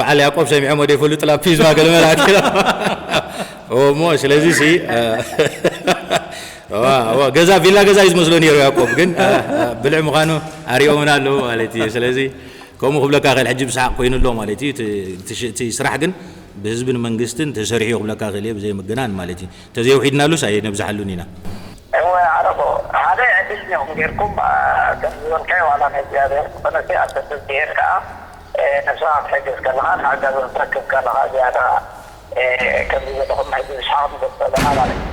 በዓል ያዕቆብ ሰሚዖም ወደ ይፈልጡ ላፒዝማ ገለመላ እሞ ስለዚ ሲ ገዛ ቪላ ገዛ እዩ ዝመስሎ ነይሩ ያዕቆብ ግን ብልዕ ምዃኑ ኣሪኦምና ኣለዉ ማለት እዩ ስለዚ ከምኡ ክብለካ ክእል ሕጂ ብሰሓቅ ኮይኑ ኣሎ ማለት እዩ እቲ ስራሕ ግን ብህዝብን መንግስትን ተሰሪሑ ክብለካ ክእል እየ ብዘይ ምግናን ማለት እዩ ተዘይውሒድናሉስ ኣየነብዝሓሉን ኢና እወ ዓረቦ ሓደ ዕድል ኒኹም ጌርኩም ከም ዝበልካዮ ዋላ ናይ እግዚኣብሔር ዝኾነ ኣብተትዝግሄር ከዓ ነብስኻ ክትሕግዝ ከለኻ ንሓጋዚ ክትረክብ ከለኻ ዝያዳ ከምዚ ዘለኹም ናይ ብዝሓቕ ንገልፀ ኣለና ማለት እዩ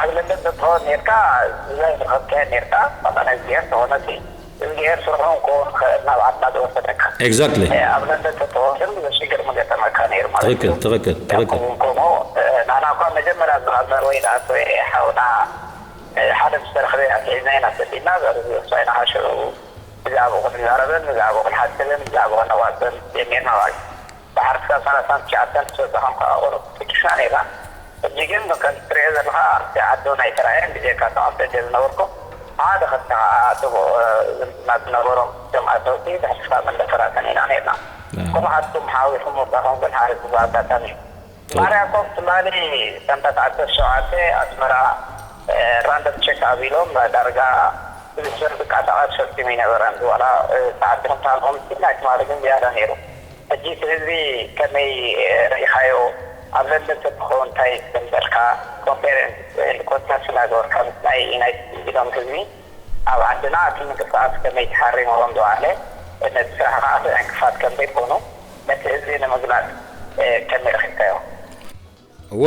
ኣብ ለንደን ተትኸውን ኔርካ ዝዛይ ንረኸብካዮ ኔርካ መቐነ እግዚኣብሔር ተኾነ እዚሄር ስርሖም ክኸውን ክኽእል ናብ ዓድና ዝወሰደካ። Exactly. ኣብ ለንደን ተተወስን ብዙሕ ሽግር መገጠመካ ነይሩ ማለት ትኽክል እዩ። ትኽክል ትኽክል ከምኡ ንዓና እኳ መጀመርያ ዝቐመር ወይ ደኣ ሓውና ሓደ ምስ ተረኽበ ኣትሒዝና ኢና ሰዲድና ዘርዝሳይና ሓሸኡ ብዛዕባኡ ክንዛረብን ብዛዕባኡ ክንሓስብን ብዛዕባኡ ከነዋፅን ጀሚርና ማለት ባሕርቲ ካብ ሰላሳን ትሽዓተን ትበፅሖም ከዓ ቁሩብ ትሽና ነይራ። ሕጂ ግን ከም ትሪኦ ዘለካ ኣብቲ ዓዱ ናይ ተራእየን ብጀካ ተቐምጠ ዝነበርኩ ሓደ ክልተ ከዓ ጽቡቕ ዝምድና ዝነበሮም እቶም ኣተውቲ ብሕስካ መንደፈራተን ኢና ነርና። ኩልኻትኩም ሓዊኹም ወፃኹም ግን ሓደ ጽቡቕ ኣጋጣሚ እዩ። ማርያኮም ትማሊ ሰንበት ዓሰርተ ሸውዓተ ኣስመራ ራንደም ቸክ ኣቢሎም ዳርጋ ብዙሕ ሰብ ዝንቀሳቐስ ፈጺሙ ኣይነበረን። ዋላ ሰዓት ትሽዓተ ናይቲ ማሊ ግን ዝያዳ ነይሩ። ሕጂ እቲ ህዝቢ ከመይ ርኢኻዮ? ኣብ ለንደን ተትኸውን እንታይ ትብል ነርካ? ኮንፈረንስ ኮንፈረንስ እናገበርካ ምስ ናይ ዩናይትድ ኪንግዶም ህዝቢ ኣብ ዓድና እቲ ምንቅስቃስ ከመይ ተሓሪሙ ከም ዝዋዕለ ነቲ ስራሕ ከዓ ዕንቅፋት ከም ዘይኮኑ ነቲ ህዝቢ ንምግላፅ ከመይ ረኺብካዮ? እወ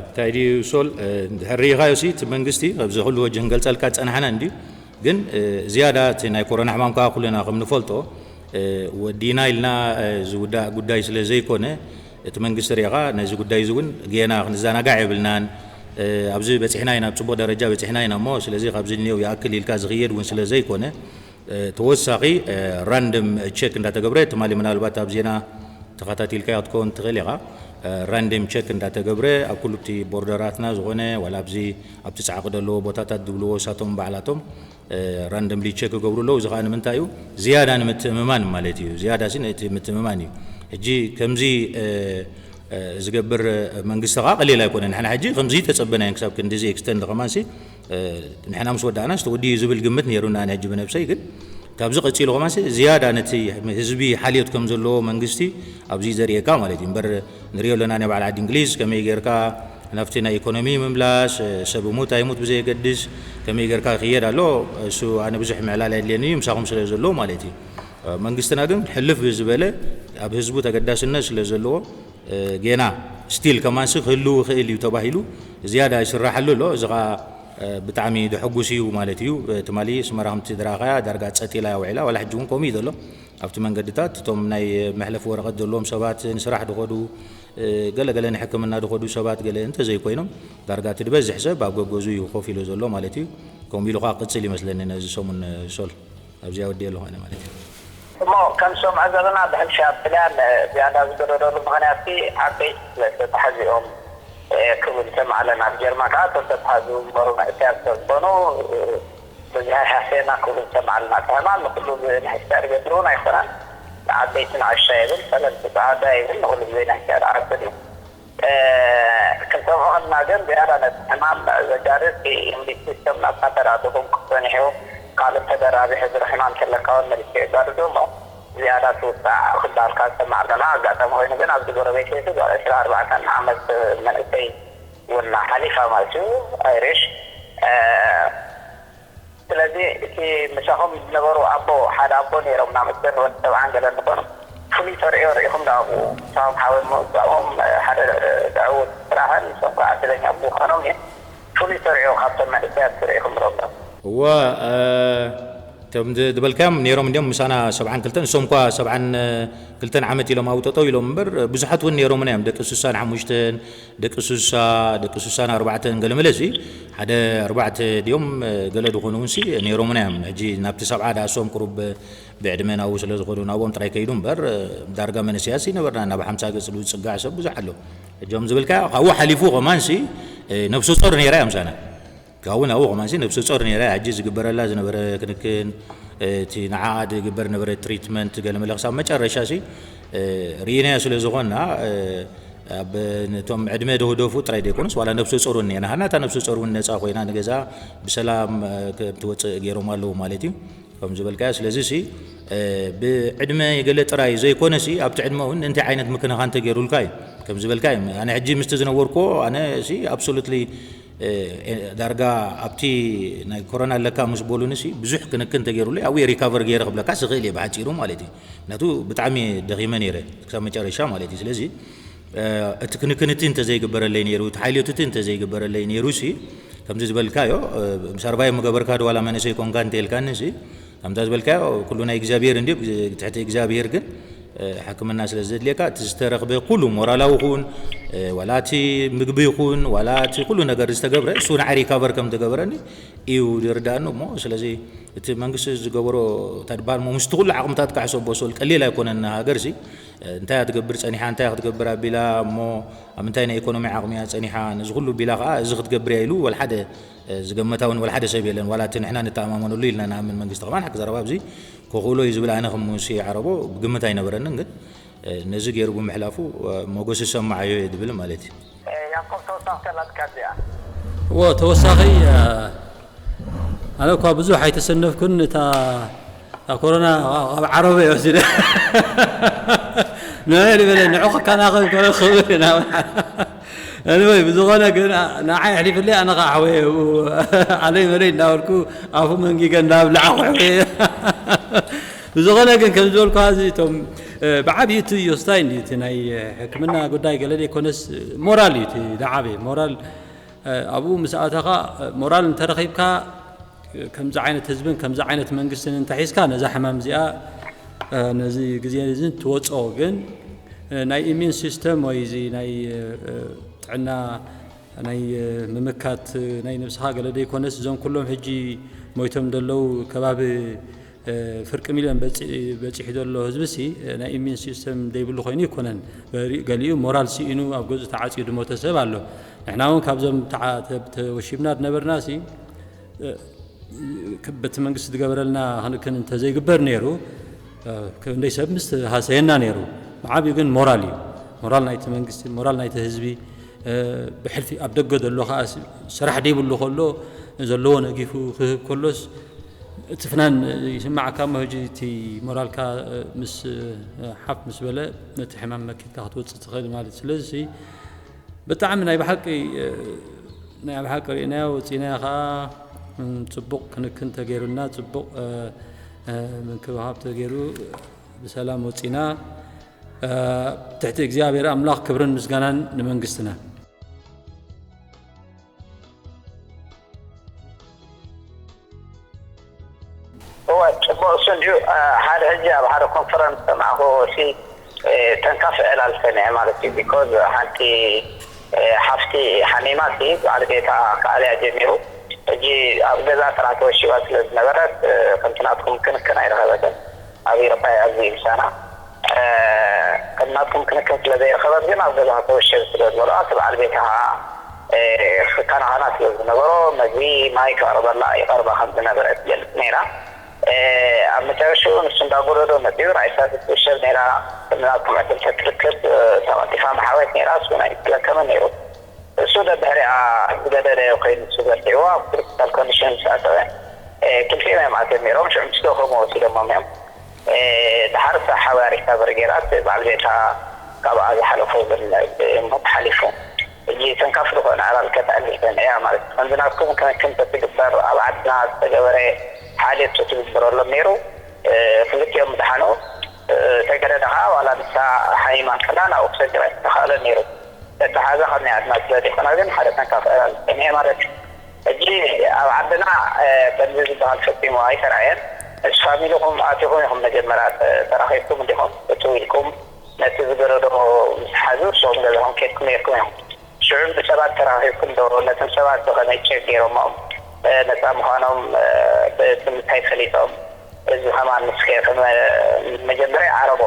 እንታይ ድዩ ሶል እንድሕር ርኢኻዮ ሲ እቲ መንግስቲ ኣብዚ ኩሉ ወጅህ ንገልፀልካ ዝፀናሕና እንድዩ ግን ዝያዳ እቲ ናይ ኮሮና ሕማም ከዓ ኩልና ከም ንፈልጦ ወዲና ኢልና ዝውዳእ ጉዳይ ስለ ዘይኮነ እቲ መንግስቲ ርኢኻ ነዚ ጉዳይ እዚ እውን ጌና ክንዘናጋዕ የብልናን ኣብዚ በፂሕና ኢና ኣብ ፅቡቅ ደረጃ በፂሕና ኢና እሞ ስለዚ ካብዚ እኒው ይኣክል ኢልካ ዝኽየድ እውን ስለ ዘይኮነ ተወሳኺ ራንደም ቸክ እንዳተገብረ ትማሊ ምናልባት ኣብ ዜና ተኸታቲልካዮ ክትከውን ትኽእል ኢኻ ራንደም ቸክ እንዳተገብረ ኣብ ኩሉ እቲ ቦርደራትና ዝኾነ ዋላ ኣብዚ ኣብቲ ፃዕቂ ዘለዎ ቦታታት ዝብልዎ እሳቶም ባዕላቶም ራንደምሊ ቸክ ይገብሩ ኣለዉ እዚ ከዓ ንምንታይ እዩ ዝያዳ ንምትእምማን ማለት እዩ ዝያዳ ሲ ነቲ ምትእምማን እዩ ሕጂ ከምዚ ዝገብር መንግስቲ ከዓ ቀሊል ኣይኮነ ንሕና ሕጂ ከምዚ ተፀበናዮ ክሳብ ክንዲዚ ኤክስተንድ ከማንሲ ንሕና ምስ ወዳእናስ ተወዲኡ ዝብል ግምት ነይሩና ኣነ ሕጂ ብነብሰይ ግን ካብዚ ቀፂሉ ከማንሲ ዝያዳ ነቲ ህዝቢ ሓልዮት ከም ዘለዎ መንግስቲ ኣብዚ ዘርእየካ ማለት እዩ እምበር ንሪኦ ኣለና ናይ ባዕል ዓዲ እንግሊዝ ከመይ ጌርካ ናብቲ ናይ ኢኮኖሚ ምምላስ ሰብ ሙት ኣይሙት ብዘየገድስ ከመይ ጌርካ ክየድ ኣሎ እሱ ኣነ ብዙሕ ምዕላል ኣየድልየኒ እዩ ምሳኹም ስለ ዘለዎ ማለት እዩ መንግስትና ግን ሕልፍ ብዝበለ ኣብ ህዝቡ ተገዳስነት ስለ ዘለዎ ጌና ስቲል ከማንሲ ክህልው ይኽእል እዩ ተባሂሉ ዝያዳ ይስራሓሉ ኣሎ እዚ ከዓ ብጣዕሚ ደሐጉስ እዩ ማለት እዩ ትማሊ ስመራ ከምቲ ድረኣኻያ ዳርጋ ፀጥ ኢላ እያ ውዒላ ዋላ ሕጂ እውን ከምኡ እዩ ዘሎ ኣብቲ መንገድታት እቶም ናይ መሕለፊ ወረቐት ዘለዎም ሰባት ንስራሕ ድኸዱ ገለ ገለ ንሕክምና ድኸዱ ሰባት ገለ እንተዘይኮይኖም ዳርጋ እቲ ድበዝሕ ሰብ ኣብ ገገዙ እዩ ኮፍ ኢሉ ዘሎ ማለት እዩ ከምኡ ኢሉ ከዓ ክቅፅል ይመስለኒ ነዚ ሰሙን ሶል ኣብዚኣ ወዲኤ ኣለኹ ኣነ ማለት እዩ እሞ ከም ሰምዖ ዘለና ብሕልፊ ኣብ ጥልያን ዝያዳ ዝገደደሉ ምኽንያት ዓበይቲ ስለ ዝተታሕዚኦም ክብል ንሰምዕ ኣለና ኣብ ጀርመን ከዓ እቶም ዝተታሕዙ ዝነበሩ መንእሰያት ስለ ዝኾኑ ብዙሕ ኣይሓስየና ክብሉ ንሰምዕ ኣለና እቲ ሕማም ንኩሉ ግዜ ንሕስያ ዝገብር እውን ኣይኮነን ንዓበይቲ ንኣሽሻ የብል ፈለልቲ ፃዕዳ የብል ንኩሉ ግዜ ንሕስያ ዝዓርፍን እዩ ክንሰምዖ ከለና ግን ዝያዳ ነቲ ሕማም ዘጋርድ ኢሚዩን ሲስተምና እናተራደኹም ክፀኒሑ ካልእ ተደራቢ ሕዱር ሕማም ተለካ እውን መሊሱ የጋርዶ እሞ ዝያዳ ትውፃዕ ክበሃልካ ዝሰማዕ ኣለና ኣጋጣሚ ኮይኑ ግን ኣብዚ ጎረቤት ቤቱ ጓል ዕስራ ኣርባዕተ ዓመት መንእሰይ እውን ሓሊፋ ማለት እዩ ኣይሪሽ ስለዚ እቲ ምሳኹም ዝነበሩ ኣቦ ሓደ ኣቦ ነይሮምና መቸም ወዲ ሰብዓን ገለን ዝኾኑ ፍሉይ ተርእዮ ርኢኹም ዶ ኣብኡ ምሳኹም ሓበን ምውፃኦም ሓደ ዕዉት ስራሕን ንሶም ከዓ ዕድለኛ ብምዃኖም እዩ ፍሉይ ተርእዮ ካብቶም መንእሰያት ርኢኹም ዶ እሞ እወ እቶም ዝበልካዮም ነይሮም እንዲም ምሳና ሰብዓን ክልተን እሶም ኳ ሰብዓን ክልተን ዓመት ኢሎም ኣብኡ ጠጠው ኢሎም እምበር ብዙሓት እውን ነይሮምና እዮም ደቂ ስሳን ሓሙሽተን ደቂ ስሳ ደቂ ስሳን ኣርባዕተን ገለመለ ሲ ሓደ ኣርባዕተ ድዮም ገለ ዝኾኑ እውን ሲ ነይሮምና እዮም ሕጂ ናብቲ ሰብዓ ዳእሶም ቁሩብ ብዕድመ ናብኡ ስለ ዝኾኑ ናብኦም ጥራይ ከይዱ እምበር ዳርጋ መንእሰያት ሲ ነበርና ናብ ሓምሳ ገጽ ዝጽጋዕ ሰብ ብዙሕ ኣሎ ሕጆም ዝብልካ ካብኡ ሓሊፉ ከማን ሲ ነብሰ ጾር ነይራ እያ ምሳና ካብኡ ናብኡ ከማን ሲ ነብሰ ጾር ነይራ እያ ሕጂ ዝግበረላ ዝነበረ ክንክን እቲ ንዓኣ ዝግበር ነበረ ትሪትመንት ገለመለ ክሳብ መጨረሻ ሲ ርኢናዮ ስለ ዝኾንና ኣብ ነቶም ዕድመ ደህደፉ ጥራይ ዘይኮኑስ ዋላ ነብሰ ጾር እውን እኒአና ሃና እታ ነብሰ ጾር እውን ነፃ ኮይና ንገዛ ብሰላም ትወፅእ ገይሮም ኣለዉ ማለት እዩ ከም ዝበልካዮ ስለዚ ሲ ብዕድመ ገለ ጥራይ ዘይኮነ ሲ ኣብቲ ዕድመ እውን እንታይ ዓይነት ምክንኻን ተገይሩልካ እዩ ከም ዝበልካ እዩ ኣነ ሕጂ ምስቲ ዝነበርኩዎ ኣነ ሲ ኣብሶሉትሊ ዳርጋ ኣብቲ ናይ ኮሮና ኣለካ ምስ በሉኒ ሲ ብዙሕ ክንክን ተገይሩለይ ኣብኡ ሪካቨር ገይረ ክብለካ ስኽእል እየ ብሓፂሩ ማለት እዩ ምክንያቱ ብጣዕሚ ደኺመ ነይረ ክሳብ መጨረሻ ማለት እዩ ስለዚ እቲ ክንክን እቲ እንተዘይግበረለይ ነይሩ እቲ ሓይልዮት እቲ እንተዘይግበረለይ ነይሩ ሲ ከምዚ ዝበልካዮ ሰርቫይቭ ምገበርካ ድዋላ መንእሰይ ኮንካ እንተልካኒ ሲ ከምዛ ዝበልካዮ ኩሉ ናይ እግዚኣብሔር እንድዩ። ትሕቲ እግዚኣብሔር ግን ሕክምና ስለ ዘድልየካ እቲ ዝተረኽበ ኩሉ ሞራላዊ ይኹን ዋላ እቲ ምግቢ ይኹን ዋላ እቲ ኩሉ ነገር ዝተገብረ እሱ ንዓይ ሪካቨር ከም ተገበረኒ እዩ ዝርዳእኒ እሞ ስለዚ እቲ መንግስቲ ዝገበሮ ተድባል ሞ ምስቲ ኩሉ ዓቕምታት ካሕሰቦ ሶል ቀሊል ኣይኮነን ሃገር ሲ እንታይ ክትገብር ጸኒሓ እንታይ ክትገብር ኣቢላ እሞ ኣብ ምንታይ ናይ ኢኮኖሚ ዓቕሚ እያ ጸኒሓ ነዚ ኩሉ ቢላ ከዓ እዚ ክትገብር እያ ኢሉ ወላ ሓደ ዝገመታ እውን ወላ ሓደ ሰብ የለን ዋላ እቲ ንሕና ንተኣማመነሉ ኢልና ንኣምን መንግስቲ ከማን ሓቂ ዘረባ ኣብዚ ክኽእሎ እዩ ዝብል ኣነ ከም ሙሴ ዓረቦ ግምት ኣይነበረንን ግን ነዚ ገይሩ ብምሕላፉ ሞገስ ይሰማዓዮ እየ ዝብል ማለት እዩ። ያዕቆብ ተወሳኺ ከላትካ እዚኣ። እዎ ተወሳኺ ኣነ እኳ ብዙሕ ኣይተሰነፍኩን እታ እታ ኮሮና ኣብ ዓረበ እየ ወሲደ ንበለ ንዑ ክከናኸብ ከሎ ክብል ኢና Anyway ብዝኾነ ግን ንዓይ ኣሕሊፍለይ ኣነ ከዓ ኣሕወየ ኣለይ በለይ እንዳበልኩ ኣፉ መንጊገ እንዳብላዓኹ ኣሕወየ ብዝኾነ ግን ከም ዝበልኩ እዚ እቶም ብዓብዪ እቲ ዮስታይ እንዲ እቲ ናይ ሕክምና ጉዳይ ገለ ዘይኮነስ ሞራል እዩ እቲ ዝዓበየ ሞራል ኣብኡ ምስ ኣተኻ ሞራል እንተረኺብካ ከምዚ ዓይነት ህዝብን ከምዚ ዓይነት መንግስትን እንተሒዝካ ነዛ ሕማም እዚኣ ነዚ ግዜ እዚ ትወፅኦ ግን ናይ ኢሚን ሲስተም ወይ እዚ ናይ ጥዕና ናይ ምምካት ናይ ነብስኻ ገለ ዘይኮነስ እዞም ኩሎም ሕጂ ሞይቶም ዘለዉ ከባቢ ፍርቂ ሚልዮን በፂሑ ዘሎ ህዝቢ ሲ ናይ ኢሚን ሲስተም ዘይብሉ ኮይኑ ይኮነን ገሊኡ ሞራል ስኢኑ ኣብ ገዙ ተዓፅዩ ድሞተ ሰብ ኣሎ ንሕና እውን ካብዞም ተወሺብና ድነበርና ሲ በቲ መንግስቲ ዝገበረልና ክንክን እንተዘይግበር ነይሩ ክንደይ ሰብ ምስ ሃሰየና ነይሩ ብዓብዩ ግን ሞራል እዩ ሞራል ናይቲ መንግስቲ ሞራል ናይቲ ህዝቢ ብሕልፊ ኣብ ደገ ዘሎ ከዓ ስራሕ ደይብሉ ከሎ ዘለዎ ነጊፉ ክህብ ከሎስ እቲ ፍናን ይስማዓካ እሞ ሕጂ እቲ ሞራልካ ምስ ሓፍ ምስ በለ ነቲ ሕማም መኪትካ ክትወፅእ ትኽእል ማለት ስለዚ ብጣዕሚ ናይ ብሓቂ ናይ ብሓቂ ርኢናዮ ወፂናዮ ከዓ ፅቡቕ ክንክን ተገይሩና ፅቡቕ ምንክብኻብ ተገይሩ ብሰላም ወፂና ትሕቲ እግዚኣብሔር ኣምላኽ ክብርን ምስጋናን ንመንግስትና እወ ፅቡቅ እሱ እንድዩ ሓደ ሕጂ ኣብ ሓደ ኮንፈረንስ ሰማዕኩ ሲ ተንካፍ ዕላል ሰሚዐ ማለት እዩ ቢኮዝ ሓንቲ ሓፍቲ ሓሚማ ሲ በዓል ቤታ ከኣልያ ጀሚሩ ሕጂ ኣብ ገዛ ጥራሕ ተወሺባ ስለ ዝነበረት ከምቲ ናትኩም ክንክን ኣይረኸበትን ኣብ ኤሮፓ ኣብዚ ምሳና ከም ናትኩም ክንክን ስለ ዘይረኸበት ግን ኣብ ገዛ ተወሸብ ስለ ዝበልዋ እቲ በዓል ቤታ ከዓ ክከናኸና ስለ ዝነበሮ መግቢ ማይ ክቐርበላ ይቐርባ ከም ዝነበረ ትገልፅ ነይራ ኣብ መጨረሽኡ ንሱ እንዳጎደዶ መፅኡ ራእይሳ ትውሸብ ነይራ ናብቶም ዕድልተ ትርክብ ተቐልጢፋ መሓወየት ነይራ እሱ ናይ ትለከመ ነይሩ እሱ ደድሕሪኣ ዝገደደ ኮይኑ ንሱ በርቲዕዎ ኣብ ክሪቲካል ኮንዲሽን ምስ ኣተወ ክልቲኦም እዮም ኣትዮም ነይሮም ሽዑ ምስ ደኸሙ ወሲዶሞም እዮም ድሓር እሳ ሓባሪታ በርጌራት በዓል ቤታ ካብኣ ዝሓለፎ ግን ብሞት ሓሊፉ ሕጂ ተንካፍ ዝኾነ ኣባል ከተኣልፍ እያ ማለት እዩ ከምዚ ናትኩም ክንክን ተትግበር ኣብ ዓድና ዝተገበረ ሓልዮት ተትግበረሎም ነይሩ ክልቲኦም ምድሓኑ ተገደደ ከዓ ዋላ ንሳ ሓሚማ እንከላ ናብኡ ክሰግር ኣይተኻእለን ነይሩ ተተሓዘ ካብ ናይ ዓድና ስለ ዘይኮና ግን ሓደ ተንካፍ ኣባል ዝፀንሐ ማለት እዩ ሕጂ ኣብ ዓድና ከምዚ ዝበሃል ፈፂሙ ኣይተራእየን ምስ ፋሚልኹም ኣቲኹም ኢኹም መጀመርያ ተራኺብኩም እንዲኹም እትው ኢልኩም ነቲ ዝገረዶ ምስ ሓዙ እሶም ገዛኹም ከድኩም ነርኩም እዮም ሽዑ ብሰባት ተራኺብኩም ዶ ነቶም ሰባት ብኸመይ ቸክ ገይሮሞም ነፃ ምዃኖም ብምንታይ ፈሊጦም እዚ ከማን ንስከ ከም መጀመርያ ዓረቦ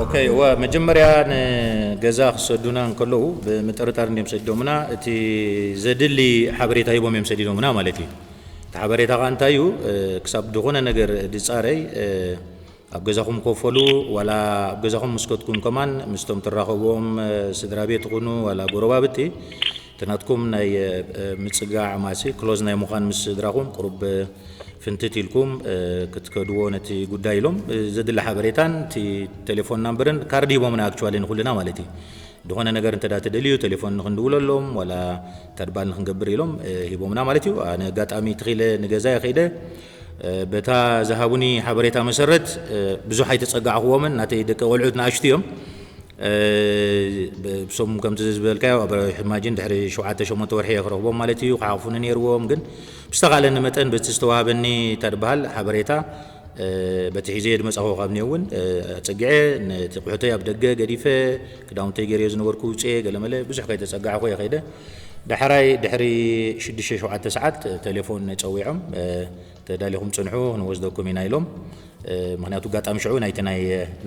ኦኬ እወ መጀመርያ ንገዛ ክሰዱና እንከለዉ ብምጥርጣር እንዲም ሰዲዶምና እቲ ዘድሊ ሓበሬታ ሂቦም እዮም ሰዲዶምና ማለት እዩ እቲ ሓበሬታ ከዓ እንታይ እዩ ክሳብ ዝኾነ ነገር ድፃረይ ኣብ ገዛኹም ኮፈሉ ዋላ ኣብ ገዛኹም ምስከትኩም ከማን ምስቶም ትራኸብዎም ስድራ ቤት ይኹኑ ዋላ ጎረባብቲ እቲ ናትኩም ናይ ምፅጋዕ ማሲ ክሎዝ ናይ ምዃን ምስ ስድራኹም ቁሩብ ፍንትት ኢልኩም ክትከድዎ ነቲ ጉዳይ ኢሎም ዘድሊ ሓበሬታን እቲ ቴሌፎን ናምበርን ካርድ ሂቦምና ኣክቹዋሊ ንኩልና ማለት እዩ ዝኾነ ነገር እንተ ትደልዩ ቴሌፎን ንክንድውለሎም ዋላ ተድባል ንክንገብር ኢሎም ሂቦምና ማለት እዩ ኣነ ኣጋጣሚ ትኽኢለ ንገዛ ይኸይደ በታ ዝሃቡኒ ሓበሬታ መሰረት ብዙሕ ኣይተፀጋዕክዎምን ናተይ ደቂ ቆልዑት ንኣሽቱ እዮም ብሶም ከምቲ ዝበልካዮ ኣብ ሕማጅን ድሕሪ ሸውዓተ ሸሞንተ ወርሒ እየ ክረኽቦም ማለት እዩ። ክሓቑፉኒ ነይርዎም፣ ግን ብዝተኻእለኒ መጠን በቲ ዝተዋህበኒ እንተ ዝበሃል ሓበሬታ በቲ ሒዘ ድመጻኹ ካብ እኒኦ እውን ጸጊዐ ነቲ ቁሕተይ ኣብ ደገ ገዲፈ ክዳውንተይ ገይረዮ ዝነበርኩ ውፅኤ ገለመለ ብዙሕ ከይተጸጋዕኹ እየ ከይደ። ዳሕራይ ድሕሪ ሽዱሽተ ሸውዓተ ሰዓት ቴሌፎን ጸዊዖም፣ ተዳሊኹም ጽንሑ ክንወስደኩም ኢና ኢሎም። ምክንያቱ ኣጋጣሚ ሽዑ ናይቲ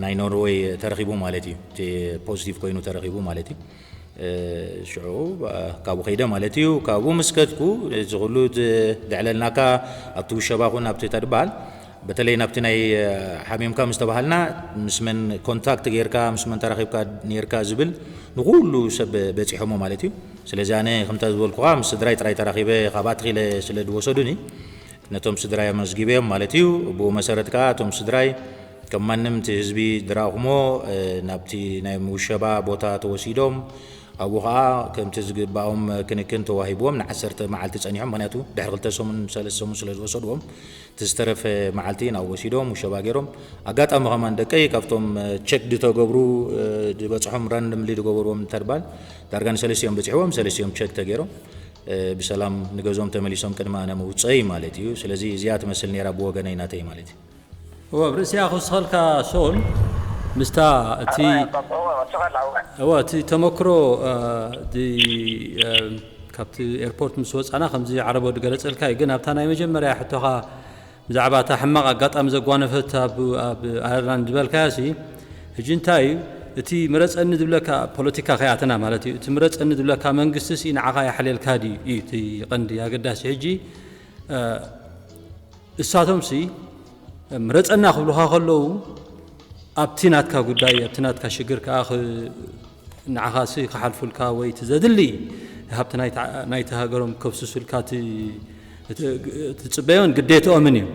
ናይ ኖርወይ ተረኺቡ ማለት እዩ፣ እቲ ፖዚቲቭ ኮይኑ ተረኺቡ ማለት እዩ። ሽዑ ካብኡ ከይደ ማለት እዩ። ካብኡ ምስ ከድኩ እዚ ኩሉ ዘዕለልናካ ኣብቲ ውሸባ ኩን ኣብቲ ተድበሃል በተለይ ናብቲ ናይ ሓሚምካ ምስ ተባሃልና ምስ መን ኮንታክት ጌርካ ምስ መን ተራኺብካ ኔርካ ዝብል ንኩሉ ሰብ በፂሖሞ ማለት እዩ። ስለዚ ኣነ ከምታ ዝበልኩኻ ምስ ስድራይ ጥራይ ተራኺበ ካብ ኣትኺለ ስለ ዝወሰዱኒ ነቶም ስድራይ ኣመዝጊበዮም ማለት እዩ። ብኡ መሰረት ከዓ እቶም ስድራይ ከም ማንም እቲ ህዝቢ ዝረኣኹሞ ናብቲ ናይ ውሸባ ቦታ ተወሲዶም ኣብኡ ከዓ ከምቲ ዝግባኦም ክንክን ተዋሂብዎም ንዓሰርተ መዓልቲ ፀኒሖም። ምክንያቱ ድሕሪ ክልተ ሰሙን ሰለስተ ሰሙን ስለ ዝወሰድዎም እቲ ዝተረፈ መዓልቲ ናብ ወሲዶም ውሸባ ገይሮም። ኣጋጣሚ ከማን ደቀይ ካብቶም ቸክ ዝተገብሩ ዝበፅሖም ራንደምሊ ዝገበርዎም ተድባል ዳርጋ ንሰለስቲኦም በፂሕዎም፣ ሰለስቲኦም ቸክ ተገይሮም ብሰላም ንገዞም ተመሊሶም ቅድሚ ኣነ ምውፀይ ማለት እዩ። ስለዚ እዚኣ ትመስል ነይራ ብወገነይ ናተይ ማለት እዩ። እወ ኣብ ርእሲኣ ክውስኸልካ ሶል ምስታ እቲ እወ እቲ ተመክሮ ካብቲ ኤርፖርት ምስ ወፃና ከምዚ ዓረቦ ዝገለፀልካ እዩ። ግን ኣብታ ናይ መጀመርያ ሕቶኻ ብዛዕባ እታ ሕማቕ ኣጋጣሚ ዘጓነፈት ኣብ ኣየርላንድ ዝበልካያ ሲ ሕጂ እንታይ እዩ እቲ ምረፀኒ ዝብለካ ፖለቲካ ከይኣተና ማለት እዩ። እቲ ምረፀኒ ዝብለካ መንግስቲ ሲ ንዓኻ ይሓልየልካ ድዩ እዩ እቲ ቀንዲ ኣገዳሲ። ሕጂ እሳቶም ሲ ምረፀና ክብሉኻ ከለዉ ኣብቲ ናትካ ጉዳይ ኣብቲ ናትካ ሽግር ከዓ ንዓኻ ሲ ክሓልፉልካ ወይ እቲ ዘድሊ ሃብቲ ናይቲ ሃገሮም ከፍስሱልካ ትፅበዮን ግዴትኦምን እዩ።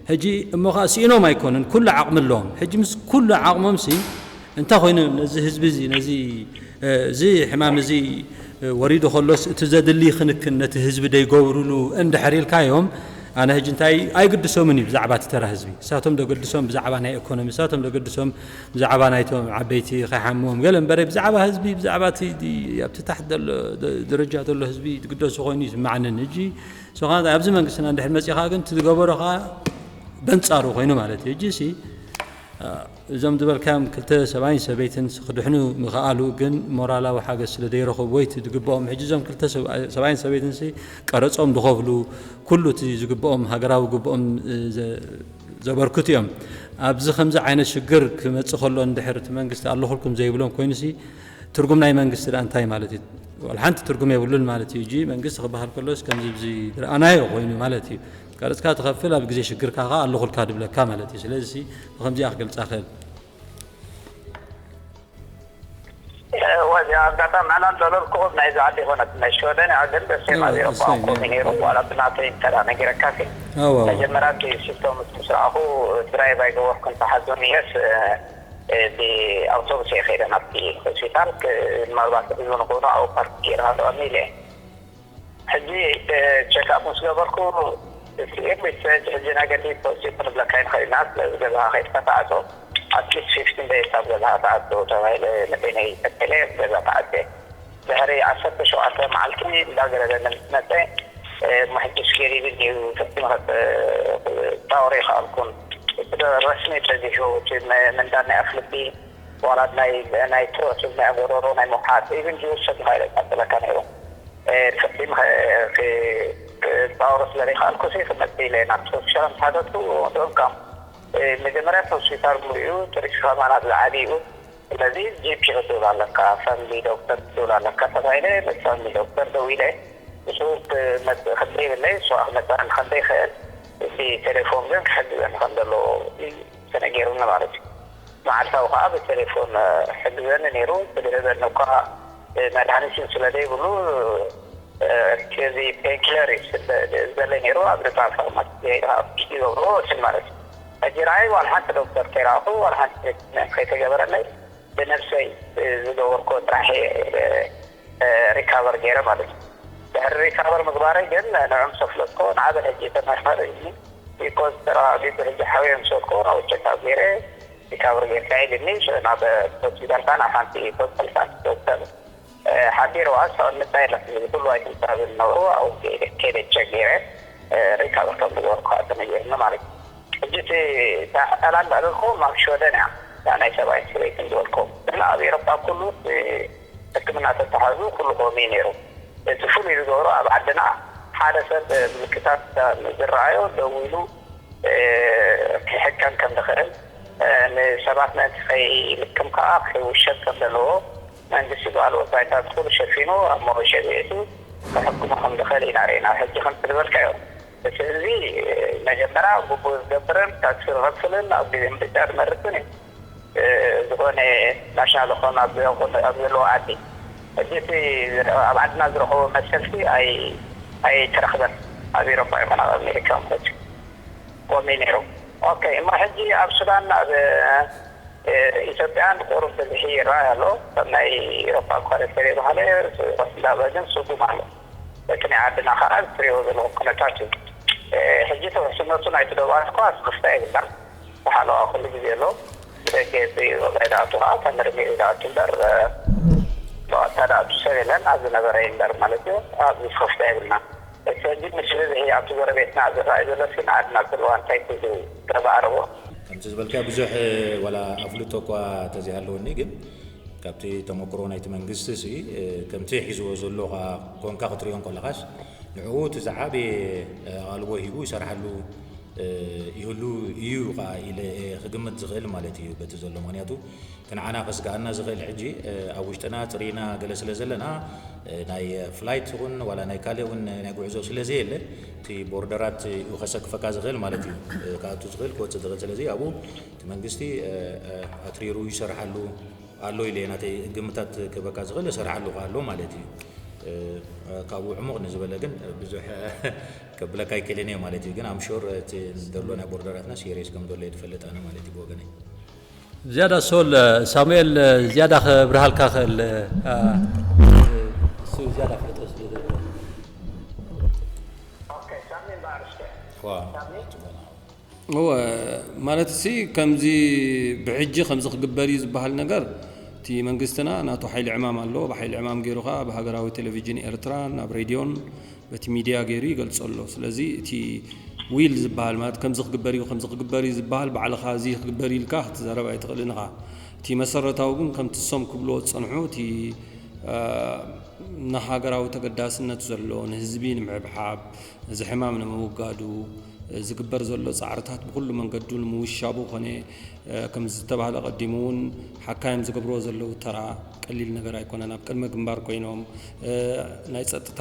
ሕጂ እሞ ከዓ ስኢኖም ኣይኮኑን፣ ኩሉ ዓቕሚ ኣለዎም። ሕጂ ምስ ኩሉ ዓቕሞም ሲ እንታይ ኮይኑ ነዚ ህዝቢ እዚ ነዚ እዚ ሕማም እዚ ወሪዱ ከሎስ እቲ ዘድሊ ክንክን ነቲ ህዝቢ ደይገብሩሉ እንድሕር ኢልካዮም ኣነ ሕጂ እንታይ ኣይግድሶምን እዩ ብዛዕባ እቲ ተራ ህዝቢ። እሳቶም ደገድሶም ብዛዕባ ናይ ኢኮኖሚ፣ እሳቶም ደገድሶም ብዛዕባ ናይቶም ዓበይቲ ከይሓምዎም ገለ እምበረ ብዛዕባ ህዝቢ ብዛዕባ እቲ ኣብቲ ታሕቲ ዘሎ ደረጃ ዘሎ ህዝቢ ዝግደሱ ኮይኑ ይስማዓንን። ሕጂ ሶኻ ኣብዚ መንግስትና እንድሕር መፂኻ ግን እቲ ዝገበሮ ከዓ በንፃሩ ኮይኑ ማለት እዩ። ሕጂ ሲ እዞም ዝበልካዮም ክልተ ሰብኣይን ሰበይትን ክድሕኑ ምኽኣሉ ግን ሞራላዊ ሓገዝ ስለ ዘይረኸቡ ወይ እቲ ዝግብኦም ሕጂ እዞም ክልተ ሰብኣይን ሰበይትን ሲ ቀረፆም ዝኸፍሉ ኩሉ እቲ ዝግብኦም ሃገራዊ ግብኦም ዘበርክቱ እዮም። ኣብዚ ከምዚ ዓይነት ሽግር ክመፅእ ከሎ እንድሕር እቲ መንግስቲ ኣለኹልኩም ዘይብሎም ኮይኑ ሲ ትርጉም ናይ መንግስቲ ደኣ እንታይ ማለት እዩ? ዋላ ሓንቲ ትርጉም የብሉን ማለት እዩ። እጂ መንግስቲ ክበሃል ከሎስ ከምዚ ብዚ ዝረኣናዮ ኮይኑ ማለት እዩ። ቀረፅካ ትኸፍል ኣብ ግዜ ሽግርካ ከዓ ኣለኹልካ ድብለካ ማለት እዩ። ስለዚ ብከምዚኣ ክገልፃ ክእል። ወዚ ኣጋጣሚ ዕላል ዘለልኩኹም ናይዚ ዓዲ ይኮነት ናይ ሽወደን እያ ግን በስቴ ማዜሮ ቋንቋ ነይሩ ዋላ ብናተይ እንተዳ ነጊረካ ሲ መጀመርያ እቲ ሲስተም ምስ ምስራዕኹ ድራይቭ ኣይገበርኩን ተሓዞኒ የስ ብኣውቶቡስ እየ ከይደ ናብቲ ሆስፒታል ምናልባት ህዝቢ ንኮኑ ኣብኡ ፓርክ ገይርካ ተቐሚለ ሕጂ ቸክኣፕ ምስ ገበርኩ እቲ ኤርቤት ሕጂ ናይ ገድሊ ፖዚቲቭ ክንብለካ ይንኽእል ኢና ስለዚ ገዛኻ ከይትካ ተዓጾ ኣትሊስት ፊፍቲን ደይስ ኣብ ገዛኻ ተዓጾ ተባሂለ ንበይነይ ተኪለ ገዛ ተዓጽየ ድሕሪ ዓሰርተ ሸውዓተ መዓልቲ እንዳገረበኒ ምስ መጸ እሞ ሕጂ ስኬር ይብል እዩ ፈጺመ ክጻወሮ ይኸኣልኩን እቲ ረስኒ በዚሑ እቲ ምንዳድ ናይ ኣፍልቢ ዋላ ናይ ናይ ትሮት ናይ ጎሮሮ ናይ ምውሓጥ ኢቭን ጅውስ ሰዲኻ ኢለ ቃጥለካ ነይሩ ፈጺም ጻወሮ ስለ ዘይከኣልኩ ሲ ክመጽእ ኢለ ናብቲ ሆስፒታል ምስ ሓተትኩ ዶንካም መጀመርያ እቲ ሆስፒታል ሙሉኡ ቱሪስት ከማናት ዝዓቢ እዩ ስለዚ ጂፒ ክትብል ኣለካ ፋሚሊ ዶክተር ክትብል ኣለካ ተባሂለ ምስ ፋሚሊ ዶክተር ደው ኢለ ንሱ ክመጽእ ከም ዘይብለይ ንሱ ክመጽኣኒ ከም ዘይክእል እቲ ቴሌፎን ግን ክሕግዘኒ ከም ዘለዎ ተነጊሩኒ ማለት እዩ መዓልታዊ ከዓ ብቴሌፎን ሕግዘኒ ነይሩ ብድሕሪ ዘኒ እኳ መድሃኒት ስለ ዘይብሉ እዚ ፔንኪለር እዩ ዝደለ ነይሩ ኣብ ሪፈራል ፋርማሲ ዝገብርዎ ስል ማለት እዩ ሕጂ ረኣይ ዋላ ሓንቲ ዶክተር ከይረኣኹ ዋላ ሓንቲ ትሪትመንት ከይተገበረለይ ብነብሰይ ዝገበርኮ ጥራሕ ሪካቨር ገይረ ማለት እዩ ድሕሪ ሪካቨር ምግባረይ ግን ንዕኦም ሰፍለጥኮ ንዓበ ሕጂ ተመርመር እዩ ቢኮዝ ተረጋጊጹ ሕጂ ሓውየ ምስ በልኮ ናብኡ ቸክ ኣፕ ገይረ ሪካቨር ጌርካ ኢልኒ። ናብ ሆስፒታል ከኣ ናብ ሓንቲ ሆስፒታል ሳንቲ ዶክተር ሓቢርዋ ሰቐምጣ የለን ዝብል ኩሉ ኣይትምጻእ ዝነበሩ ኣብኡ ከይደ ቸጊረ ሪካቨር ከም ዝበልኩ ተነጊርኒ ማለት እዩ። ሕጂ እቲ እታ ዕላል እንዳበልኩ ኣብ ሽወደን እያ እታ ናይ ሰብኣይ ሰበይትን ዝበልኩም እና ኣብ ኤሮፓ ኩሉ ሕክምና ተተሓዙ ኩሉ ከምኡ እዩ ነይሩ። እቲ ፍሉይ ዝገብሮ ኣብ ዓድና ሓደ ሰብ ምልክታት ዝረኣዮ ደዊሉ ክሕከም ከም ዝኽእል ንሰባት ምእንቲ ከይልክም ከዓ ክውሸብ ከም ዘለዎ መንግስቲ ባዕሉ ወፃኢታት ኩሉ ሸፊኑ ኣብ መወሸቢ እቱ ክሕክሞ ከም ዝኽእል ኢና ርኢና። ሕጂ ከምቲ ዝበልካዮ እቲ ህዝቢ መጀመርያ ግቡእ ዝገብርን ታክሲ ዝኸፍልን ኣብ ግዜ ምርጫ ዝመርፅን እዩ። ዝኾነ ናሽናል ኾን ኣብ ዘለዎ ዓዲ ሕጂ እቲ ኣብ ዓድና ዝረኸቦ መሰልቲ ኣይተረኽበን ኣብ ኤሮፓ ይኹን ኣብ ኣሜሪካ ማለት እዩ። ኮሚ ነይሩ። ኦኬ እሞ ሕጂ ኣብ ሱዳን ኣብ ኢትዮጵያን ቁሩብ ብዝሒ ይረኣይ ኣሎ። ከም ናይ ኤሮፓ እኳ ሪፖርት የባህለ እንዳበ ግን ስጉም ኣሎ። እቲ ናይ ዓድና ከዓ ዝትሪኦ ዘለኹም ኩነታት እዩ። ሕጂ ተወስነቱ ናይቲ ደባት እኳ ስክፍታ የብልናን። ዝሓለዋ ኩሉ ግዜ ኣሎ። ብደገ ዝኣቱ ከዓ ተመርሚሩ ዝኣቱ እምበር ብቐጥታ ዝኣቱ ሰብ የለን። ኣብ ዝነበረ እምበር ማለት እዩ። ኣብዚ ስክፍታ የብልና። ሕጂ ምስ ብዝሒ ኣብቲ ጎረቤትና ዝረኣይ ዘሎ እስኪ ንዓድና ዘለዋ እንታይ ክሉ ተባዕርቦ። ከምቲ ዝበልካ ብዙሕ ዋላ ኣፍልጦ እኳ ተዘይሃለወኒ ግን ካብቲ ተመክሮ ናይቲ መንግስቲ ሲ ከምቲ ሒዝዎ ዘሎ ኮንካ ክትሪኦ እንከለኻስ ንዕኡ እቲ ዝዓበየ ኣቓልቦ ሂቡ ይሰርሓሉ ይህሉ እዩ ከዓ ኢለ ክግምት ዝኽእል ማለት እዩ በቲ ዘሎ። ምክንያቱ እቲ ንዓና ከስግኣና ዝኽእል ሕጂ ኣብ ውሽጥና ፅሪና ገለ ስለ ዘለና ናይ ፍላይት ይኹን ዋላ ናይ ካልእ እውን ናይ ጉዕዞ ስለ ዘየለ እቲ ቦርደራት እዩ ከሰክፈካ ዝኽእል ማለት እዩ። ክኣቱ ዝኽእል ክወፅእ ዝኽእል ስለዚ ኣብኡ እቲ መንግስቲ ኣትሪሩ ይሰርሓሉ ኣሎ ኢለ ናተይ ግምታት ክበካ ዝኽእል ይሰርሓሉ ኣሎ ማለት እዩ። ካብኡ ዕሙቕ ንዝበለ ግን ብዙሕ ከብለካ ኣይክእልን እየ ማለት እዩ። ግን ኣምሹር እቲ ዘሎ ናይ ቦርደራትና ሲሪየስ ከም ዘሎ እየ ዝፈልጥ ኣነ ማለት እዩ ብወገነይ። ዝያዳ ሶል ሳሙኤል ዝያዳ ክብርሃልካ ክእል እሱ ዝያዳ ፍለጦ ስለ ዘለዎ እወ ማለት ሲ ከምዚ ብሕጂ ከምዚ ክግበር እዩ ዝበሃል ነገር እቲ መንግስትና ናቱ ሓይሊ ዕማም ኣለዎ። ብሓይሊ ዕማም ገይሩ ከዓ ኣብ ሃገራዊ ቴሌቪዥን ኤርትራን ኣብ ሬድዮን በቲ ሚድያ ገይሩ ይገልጾ ኣሎ። ስለዚ እቲ ዊል ዝበሃል ማለት ከምዚ ክግበር እዩ ከምዚ ክግበር እዩ ዝበሃል ባዕልኻ እዚ ክግበር እዩ ኢልካ ክትዛረብ ኣይትኽእልን ኢኻ። እቲ መሰረታዊ ግን ከምቲ እሶም ክብልዎ ዝጸንሑ እቲ ንሃገራዊ ተገዳስነት ዘሎ ንህዝቢ ንምሕብሓብ እዚ ሕማም ንምውጋዱ ዝግበር ዘሎ ጻዕርታት ብኹሉ መንገዱ ንምውሻቡ ኮነ ከም ዝተባህለ ቀዲሙ እውን ሓካይም ዝገብርዎ ዘለዉ ተራ ቀሊል ነገር ኣይኮነን። ኣብ ቅድመ ግንባር ኮይኖም ናይ ጸጥታ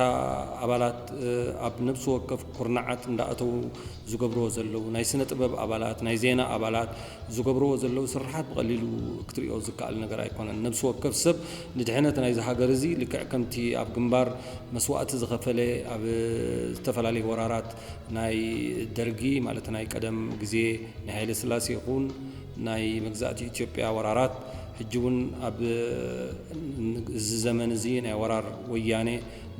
ኣባላት ኣብ ነብሲ ወከፍ ኩርናዓት እንዳኣተዉ ዝገብርዎ ዘለዉ ናይ ስነ ጥበብ ኣባላት ናይ ዜና ኣባላት ዝገብርዎ ዘለዉ ስርሓት ብቐሊሉ ክትሪኦ ዝከኣል ነገር ኣይኮነን። ነብሲ ወከፍ ሰብ ንድሕነት ናይዚ ሃገር እዚ ልክዕ ከምቲ ኣብ ግንባር መስዋእቲ ዝኸፈለ ኣብ ዝተፈላለዩ ወራራት ናይ ደርጊ ማለት ናይ ቀደም ግዜ ናይ ሃይለ ስላሴ ይኹን ናይ መግዛእቲ ኢትዮጵያ ወራራት ሕጂ እውን ኣብ እዚ ዘመን እዚ ናይ ወራር ወያነ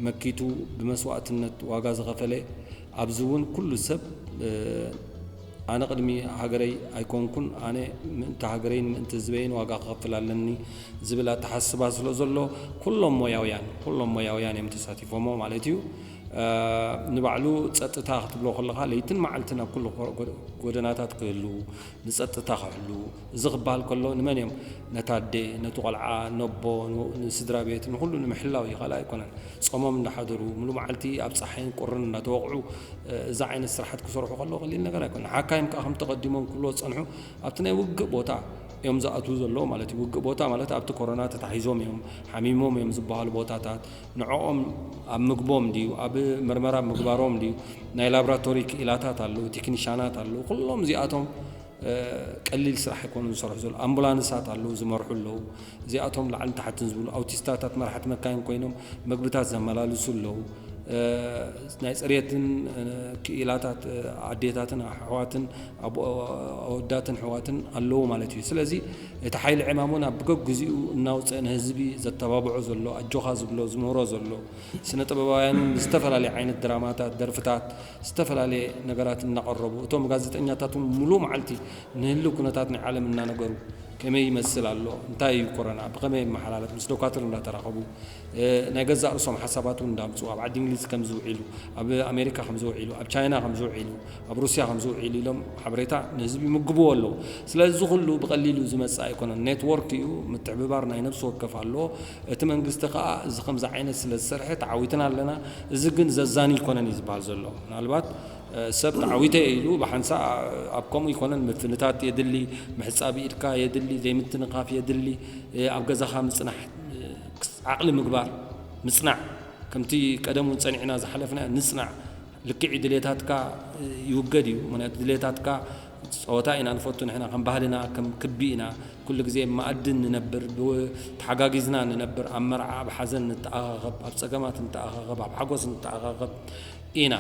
መኪቱ ብመስዋእትነት ዋጋ ዝኸፈለ ኣብዚ እውን ኩሉ ሰብ ኣነ ቅድሚ ሃገረይ ኣይኮንኩን ኣነ ምእንቲ ሃገረይን ምእንቲ ህዝበይን ዋጋ ክኸፍል ኣለኒ ዝብል ኣተሓስባ ስለ ዘሎ ኩሎም ሞያውያን ኩሎም ሞያውያን እዮም ተሳቲፎሞ ማለት እዩ። ንባዕሉ ጸጥታ ክትብሎ ከለኻ ለይትን መዓልትን ኣብ ኩሉ ጎደናታት ክህልዉ ንጸጥታ ክሕልዉ እዚ ክበሃል ከሎ ንመን እዮም ነታ ኣደ ነቲ ቆልዓ ነቦ ንስድራ ቤት ንኩሉ ንምሕላው እዩ ካልእ ኣይኮነን። ጾሞም እንዳሓደሩ ሙሉ መዓልቲ ኣብ ጸሓይን ቁርን እንዳተወቕዑ እዚ ዓይነት ስራሓት ክሰርሑ ከለዉ ቀሊል ነገር ኣይኮነን። ሓካይም ከዓ ከምቲ ቀዲሞም ክብልዎ ዝጸንሑ ኣብቲ ናይ ውግእ ቦታ እዮም ዝኣትዉ ዘለዉ ማለት እዩ። ውግእ ቦታ ማለት ኣብቲ ኮሮና ተታሒዞም እዮም ሓሚሞም እዮም ዝበሃሉ ቦታታት ንዕኦም ኣብ ምግቦም ድዩ ኣብ መርመራ ምግባሮም ድዩ ናይ ላብራቶሪ ክኢላታት ኣለዉ ቴክኒሻናት ኣለዉ ኩሎም እዚኣቶም ቀሊል ስራሕ ኣይኮኑን ዝሰርሑ ዘለዉ ኣምቡላንሳት ኣለዉ ዝመርሑ ኣለዉ እዚኣቶም ላዕልን ታሕትን ዝብሉ ኣውቲስታታት መራሕቲ መካይን ኮይኖም መግብታት ዘመላልሱ ኣለዉ ናይ ፅሬትን ክኢላታት ኣዴታትን ኣሕዋትን ኣወዳትን ኣሕዋትን ኣለዉ ማለት እዩ። ስለዚ እቲ ሓይሊ ዕማም እውን ኣብ ብገግዚኡ እናውፀ ንህዝቢ ዘተባብዖ ዘሎ፣ ኣጆኻ ዝብሎ ዝምህሮ ዘሎ፣ ስነ ጥበባውያን ብዝተፈላለየ ዓይነት ድራማታት፣ ደርፍታት፣ ዝተፈላለየ ነገራት እናቐረቡ፣ እቶም ጋዜጠኛታት እውን ሙሉእ መዓልቲ ንህልው ኩነታት ናይ ዓለም እናነገሩ፣ ከመይ ይመስል ኣሎ፣ እንታይ እዩ ኮረና፣ ብኸመይ ይመሓላለፍ፣ ምስ ዶካትር እንዳተራኸቡ፣ ናይ ገዛእ ርእሶም ሓሳባት እውን እንዳምፅኡ፣ ኣብ ዓዲ እንግሊዝ ከም ዝውዒሉ፣ ኣብ ኣሜሪካ ከም ዝውዒሉ፣ ኣብ ቻይና ከም ዝውዒሉ፣ ኣብ ሩስያ ከም ዝውዒሉ ኢሎም ሓበሬታ ንህዝቢ ይምግብዎ ኣለዉ። ስለዚ እዚ ኩሉ ብቐሊሉ ዝመፅእ ኣይኮነን። ኔትወርክ እዩ፣ ምትሕብባር ናይ ነብሲ ወከፍ ኣለዎ። እቲ መንግስቲ ከዓ እዚ ከምዚ ዓይነት ስለ ዝሰርሐ ተዓዊትና ኣለና። እዚ ግን ዘዛኒ ኣይኮነን እዩ ዝበሃል ዘሎ። ምናልባት ሰብ ተዓዊተ ኢሉ ብሓንሳእ ኣብ ከምኡ ኣይኮነን። ምፍንታት የድሊ፣ ምሕፃብ ኢድካ የድሊ፣ ዘይምትንኻፍ የድሊ፣ ኣብ ገዛኻ ምፅናሕ፣ ዓቕሊ ምግባር፣ ምፅናዕ፣ ከምቲ ቀደም እውን ፀኒዕና ዝሓለፍና ንፅናዕ። ልክዕ ድሌታትካ ይውገድ እዩ። ምክንያቱ ድሌታትካ ፀወታ ኢና ንፈቱ ንሕና፣ ከም ባህልና፣ ከም ክቢ ኢና። ኩሉ ግዜ መኣዲ ንነብር፣ ብ-፣ ተሓጋጊዝና ንነብር። ኣብ መርዓ፣ ኣብ ሓዘን ንተኣኻኸብ፣ ኣብ ፀገማት ንተኣኻኸብ፣ ኣብ ሓጎስ ንተኣኻኸብ ኢና።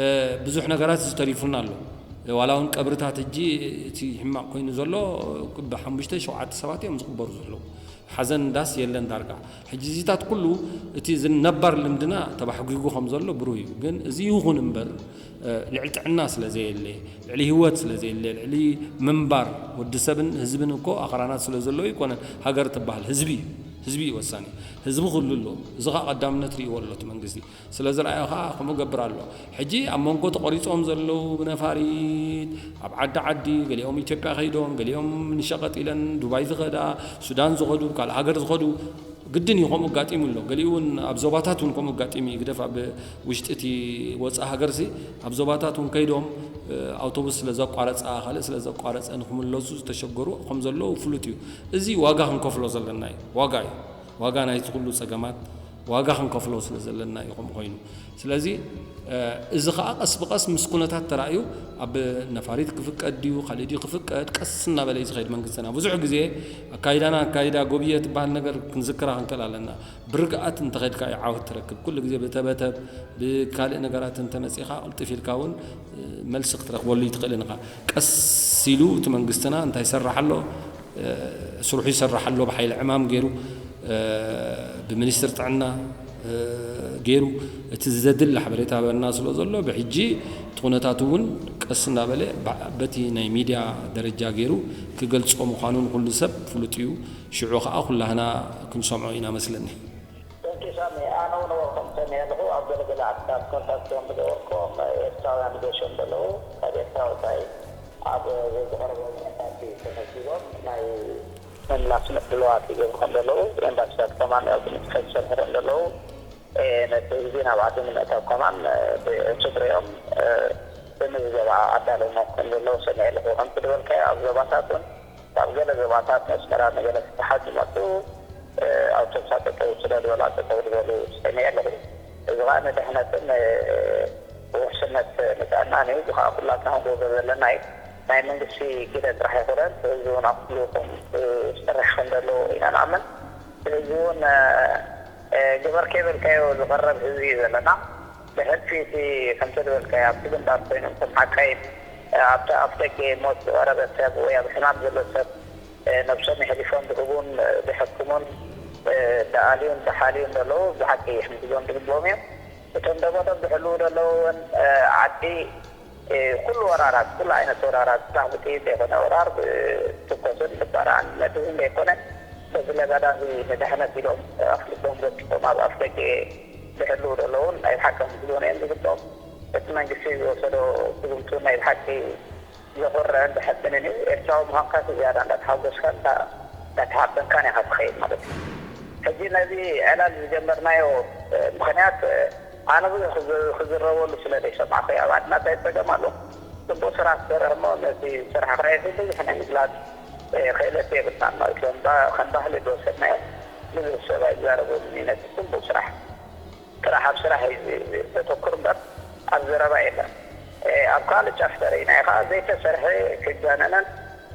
እ፣ ብዙሕ ነገራት ዝተሪፉና ኣሎ። ዋላ እውን ቀብርታት ሕጂ እቲ ሕማቕ ኮይኑ ዘሎ ብሓሙሽተ ሸውዓተ ሰባት እዮም ዝቕበሩ ዘለዉ። ሓዘን ዳስ የለን ዳርጋ። ሕጂ እዚታት ኩሉ እቲ ዝን-፣ ነባር ልምድና ተባሕጒጉ ከም ዘሎ ብሩህ እዩ። ግን እዚ ይኹን እምበር፣ እ፣ ልዕሊ ጥዕና ስለ ዘየለ፣ ልዕሊ ህይወት ስለ ዘየለ፣ ልዕሊ ምንባር ወዲ ሰብን ህዝብን እኮ ኣኽራናት ስለ ዘለዉ ኣይኮነን ሃገር ትበሃል። ህዝቢ እዩ። ህዝቢ እዩ ወሳኒ። ህዝቢ ኩሉ ኣሎ። እዚ ኸኣ ቀዳምነት ርእይዎ ኣሎ እቲ መንግስቲ። ስለ ዝረኣዮ ኸኣ ከምኡ ገብር ኣሎ። ሕጂ ኣብ መንጎ ተቖሪጾም ዘለዉ ብነፋሪት፣ ኣብ ዓዲ ዓዲ፣ ገሊኦም ኢትዮጵያ ከይዶም፣ ገሊኦም ንሸቐጥ ኢለን ዱባይ ዝኸዳ፣ ሱዳን ዝኸዱ፣ ካልእ ሃገር ዝኸዱ፣ ግድን እዩ ከምኡ ኣጋጢሙ ኣሎ። ገሊኡ እውን ኣብ ዞባታት እውን ከምኡ ኣጋጢሙ እዩ። ግደፍ ኣብ ውሽጢ እቲ ወጻኢ ሃገርሲ፣ ኣብ ዞባታት እውን ከይዶም፣ እ፣ ኣውቶቡስ ስለ ዘቋረጻ፣ ካልእ ስለ ዘቋረጸ ንክምለሱ ዝተሸገሩ ከም ዘለዉ ፍሉጥ እዩ። እዚ ዋጋ ክንከፍሎ ዘለና እዩ። ዋጋ እዩ። ዋጋ ናይቲ ኩሉ ጸገማት ዋጋ ክንከፍሎ ስለ ዘለና እዩ ከምኡ ኮይኑ። ስለዚ፣ እ፣ እዚ ኸኣ ቀስ ብቐስ ምስ ኩነታት ተራእዩ ኣብ ነፋሪት ክፍቀድ ድዩ፣ ካልእ ድዩ ክፍቀድ፣ ቀስ እናበለ እዩ ዝኸይድ መንግስትና። ብዙሕ ግዜ ኣካይዳና ኣካይዳ ጎብየ ትበሃል ነገር ክንዝክራ ክንክእል ኣለና። ብርግኣት እንተኸድካ እዩ ዓወት ትረክብ። ኩሉ ግዜ ብተበተብ፣ ብካልእ ነገራት እንተመጺኻ ቅልጥፍ ኢልካ እውን፣ እ፣ መልሲ ክትረክበሉ ይትኽእልን ኢኻ። ቀስ ኢሉ እቲ መንግስትና እንታይ ይሰርሕ ኣሎ፣ እ፣ ስርሑ ይሰርሕ ኣሎ፣ ብሓይሊ ዕማም ገይሩ፣ እ፣ ብሚኒስትር ጥዕና፣ እ፣ ገይሩ እቲ ዘድሊ ሓበሬታ በና ስለ ዘሎ፣ ብሕጂ እቲ ኩነታት እውን ቀስ እናበለ ባ-፣ በቲ ናይ ሚድያ ደረጃ ገይሩ ክገልጾ ምዃኑ ንኩሉ ሰብ ፍሉጥ እዩ። ሽዑ ኸኣ ኩላህና ክንሰምዖ ኢና መስለኒ። Thank you ሳሚ። ኣነ እውን ወቅቶም ሰሚዐ ኣለኹ። ኣብ ገለገለ ዓድታት ኮንታክት እዮም ዝገበርኩም ኤርትራውያን ገሾም ዘለዉ፣ ካብ ኤርትራ ወጻኢ ኣብ ዘይተቐረበ ኩነታት ተመዝጊቦም ናይ ምምላስ ምድልዋት ይገብሩ ከም ዘለዉ፣ ኤምባሲታት ከማን ኣብ ጽሑፍ ዝሰርሑ ከም ዘለዉ፣ እ፣ ነቲ ህዝቢ ናብ ዓዱ ንምእታው ከማን፣ እ፣ ብዕቱብ ሪኦም፣ እ፣ ብምዝገባ ኣዳለውሞ ከም ዘለዉ ሰሚዐ ኣለኹ። ከምቲ ዝበልካዮ ኣብ ዞባታት እውን፣ ካብ ገለ ዞባታት መስመራት ንገለ ፍትሓት ዝመጹ፣ እ፣ ኣውቶቡሳት ጠጠው ስለ ዝበላ ጠጠው ዝበሉ ሰሚዐ ኣለኹ። እዚ ኸኣ ንድሕነትን፣ እ፣ ውሕስነት ንጥዕናን እዩ። እዚ ኸኣ ኩላትና ክንገብሮ ዘለና እዩ። ናይ መንግስቲ ግደ ጥራሕ ኣይኮነን፣ ህዝቢ እውን ኣብ ኩሉ ከም፣ እ፣ ዝሰርሕ ከም ዘለዎ ኢና ንኣምን። ህዝቢ እውን፣ እ፣ እ፣ ግበር ከይበልካዮ ዝቐረብ ህዝቢ እዩ ዘለና። ብሕልፊ እቲ ከምቲ ዝበልካዮ ኣብቲ ግንባር ኮይኖም እቶም ሓካይም፣ እ፣ ኣብቲ ኣፍ ደገ ሞት ዝቐረበ ሰብ ወይ ኣብ ሕማም ዘሎ ሰብ፣ እ፣ ነብሶም የሕሊፎም ዝህቡን፣ እ፣ ዝሕክሙን፣ እ፣ ዝኣልዩን ዝሓልዩን ዘለዉ ብሓቂ ክንሕዞም ዝግብኦም እዮም። እቶም ደቦቶም ዝሕልዉ ዘለዉ እውን፣ እ፣ ዓዲ፣ እ፣ ኩሉ ወራራት፣ ኩሉ ዓይነት ወራራት፣ ስራሕ ብጥይት ዘይኮነ ወራር፣ ብትኮስን ብጸረ ኣንድነትን ዘይኮነ፣ በዚ ለጋዳሚ ንድሕነት ኢሎም ኣፍልቦም ወዲቖም ኣብ ኣፍ ደገ ዝሕልዉ ዘለዉ እውን ናይ ብሓቂ ክምስገኑ እዮም ዝግብኦም። እቲ መንግስቲ ዝወሰዶ ስጉምቲ ናይ ብሓቂ ዘኹርዕን ዘሐብንን እዩ። ኤርትራዊ ምዃንካ እቲ ዝያዳ እንዳተሓጎስካን እንዳ-፣ እንዳተሓበንካን ኢኻ ትኸይድ ማለት እዩ። ሕጂ ነዚ ዕላል ዝጀመርናዮ፣ እ፣ ምኽንያት፣ እ፣ ኣነ ብዙሕ ክዝ-፣ ክዝረበሉ ስለ ዘይሰማዕኩ እዩ። ኣብ ዓድና እንታይ ጸገም ኣሎ? ጽቡቕ ስራሕ ትሰርሕ እሞ ነቲ ዝሰራሕካዮ ብዙሕ ናይ ምግላጽ፣ እ፣ ክእለት የብልናን ማለት እዩ። ከም ባ-፣ ከም ባህሊ ዝወሰድናዮ ብዙሕ ሰብ ኣይዛረበሉን እዩ ነቲ ጽቡቕ ስራሕ። ጥራሕ ኣብ ስራሕ እዩ ዝ-፣ ዝ-፣ ዘተኩር እምበር ኣብ ዘረባ የለን። እ፣ ኣብ ካልእ ጫፍ ተረኢና ኢኻ ዘይተሰርሐ ክጋነነን፣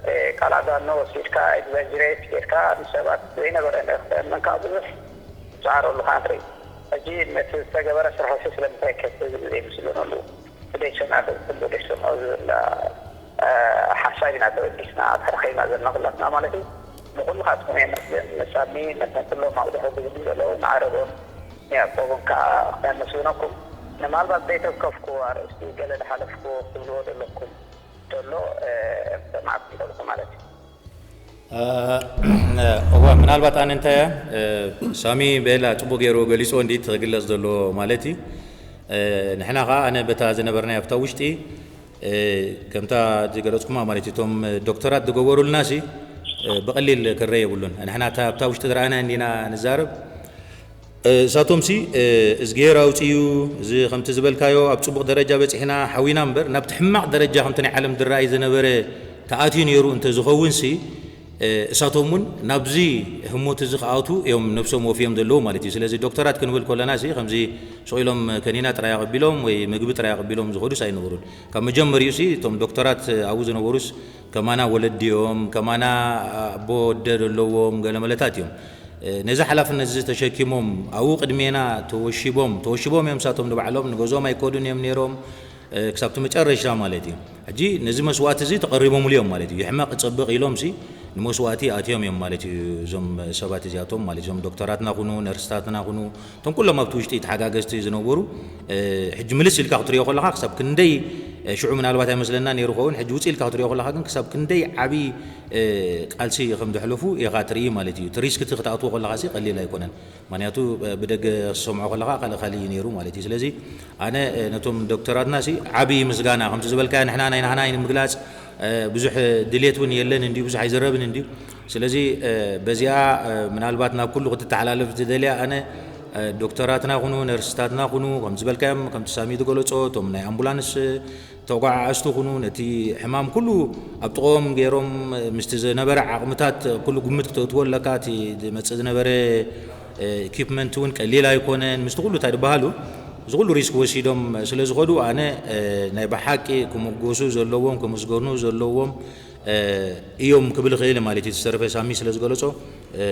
እ፣ ቃል ኣጋኖ ወሲድካ ኤግዛጅሬት ጌርካ ንሰባት ዘይነበረ ንክተእምን ከኣ ብዙሕ ዝጸዓረሉ ከኣ ንርኢ። ሕጂ ነቲ ዝተገበረ ስራሕ ውሕስ ስለምንታይ ከ ዝብል ዘይምስሉን ኣለዉ። ብደይ ሰምዐ ክብል ብደይ ሰምዖ ዝብል ሓሳብ ኢና ተበጊስና ኣብ ሓደ ኸይና ዘለና ኩላትና ማለት እዩ። ንኩሉ ካትኩም እየ መስገን ንሳሚ ነተን ኩሎም ኣብ ዝሕግዙ ዘለዉ ንዓረቦም ያዕቆብን ከዓ ክነመስግነኩም። ንማልባት ዘይተከፍኩዎ ኣርእስቲ ገለ ዝሓለፍኩዎ ክትብልዎ ዘለኩም ዘሎ ሰማዕኩም ዘለኹ ማለት እዩ። እዋ ምናልባት ኣነ እንታይ ሳሚ ቤላ ፅቡቅ ገይሩ ገሊፅዎ እንዲ ትግለፅ ዘሎ ማለት እዩ። ንሕና ከዓ ኣነ በታ ዝነበርና ኣብታ ውሽጢ ከምታ ዝገለፅኩማ ማለት እቶም ዶክተራት ዝገበሩልና ሲ ብቀሊል ክረይ የብሉን። ንሕና ኣብታ ውሽጢ ዝረኣና እንዲና ንዛረብ እሳቶም ሲ እዝግሄር ኣውፅዩ እዚ ከምቲ ዝበልካዮ ኣብ ፅቡቕ ደረጃ በፂሕና ሓዊና እምበር ናብቲ ሕማቕ ደረጃ ከምቲ ናይ ዓለም ዝረኣይ ዝነበረ ተኣትዩ ነይሩ እንተዝኸውን ሲ እሳቶም እውን ናብዚ ህሞት እዚ ክኣቱ እዮም ነብሶም ወፍዮም ዘለዉ ማለት እዩ። ስለዚ ዶክተራት ክንብል ከለና ሲ ከምዚ ስቕ ኢሎም ከኒና ጥራይ ኣቐቢሎም ወይ ምግቢ ጥራይ ኣቐቢሎም ዝኸዱስ ኣይነበሩን። ካብ መጀመሪኡ ሲ እቶም ዶክተራት ኣብኡ ዝነበሩስ ከማና ወለዲ እዮም፣ ከማና ኣቦ ወደ ዘለዎም ገለመለታት እዮም። ነዚ ሓላፍነት እዚ ተሸኪሞም ኣብኡ ቅድሜና ተወሺቦም ተወሺቦም እዮም ሳቶም ንባዕሎም ንገዝኦም ኣይከዱን እዮም ነይሮም ክሳብቲ መጨረሻ ማለት እዩ። ሕጂ ነዚ መስዋእቲ እዚ ተቐሪቦምሉ እዮም ማለት እዩ። ይሕመቕ ይፀብቕ ኢሎም ሲ ንመስዋእቲ ኣትዮም እዮም ማለት እዩ። እዞም ሰባት እዚኣቶም ማለት እዞም ዶክተራትና ኩኑ ነርስታትና ኩኑ እቶም ኩሎም ኣብቲ ውሽጢ ተሓጋገዝቲ ዝነበሩ ሕጂ ምልስ ኢልካ ክትሪኦ ከለካ ክሳብ ክንደይ ሽዑ ምናልባት ኣይመስለና ነይሩ ኸውን ሕጂ ውፅእ ኢልካ ክትሪኦ ከለካ ግን ክሳብ ክንደይ ዓብዪ ቃልሲ ከም ዘሕለፉ ኢኻ ትርኢ ማለት እዩ። እቲ ሪስክ እቲ ክትኣትዎ ከለካ ሲ ቀሊል ኣይኮነን። ምክንያቱ ብደገ ክሰምዖ ከለካ ካልእ ካልእ እዩ ነይሩ ማለት እዩ። ስለዚ ኣነ ነቶም ዶክተራትና ሲ ዓብዪ ምስጋና ከምቲ ዝበልካዮ ንሕና ናይ ናህና ንምግላፅ ብዙሕ ድሌት እውን የለን እንዲዩ ብዙሕ ኣይዝረብን እንዲዩ። ስለዚ በዚኣ ምናልባት ናብ ኩሉ ክትተሓላለፍ ዝደልያ ኣነ ዶክተራትና ኩኑ ነርስታትና ኩኑ ከም ዝበልካዮም ከምቲ ሳሚ ዝገለፆ እቶም ናይ ኣምቡላንስ ተጓዓዓዝቲ ኩኑ ነቲ ሕማም ኩሉ ኣብ ጥቕኦም ገይሮም ምስቲ ዝነበረ ዓቕምታት ኩሉ ግምት ክተእትዎ ኣለካ። እቲ ዝመፅእ ዝነበረ ኢኩፕመንት እውን ቀሊል ኣይኮነን። ምስቲ ኩሉ እንታይ ዝበሃሉ እዚ ኩሉ ሪስክ ወሲዶም ስለ ዝኸዱ ኣነ ናይ ብሓቂ ክምጎሱ ዘለዎም ክምስገኑ ዘለዎም እዮም ክብል ይኽእል ማለት እዩ። ዝተረፈ ሳሚ ስለ ዝገለጾ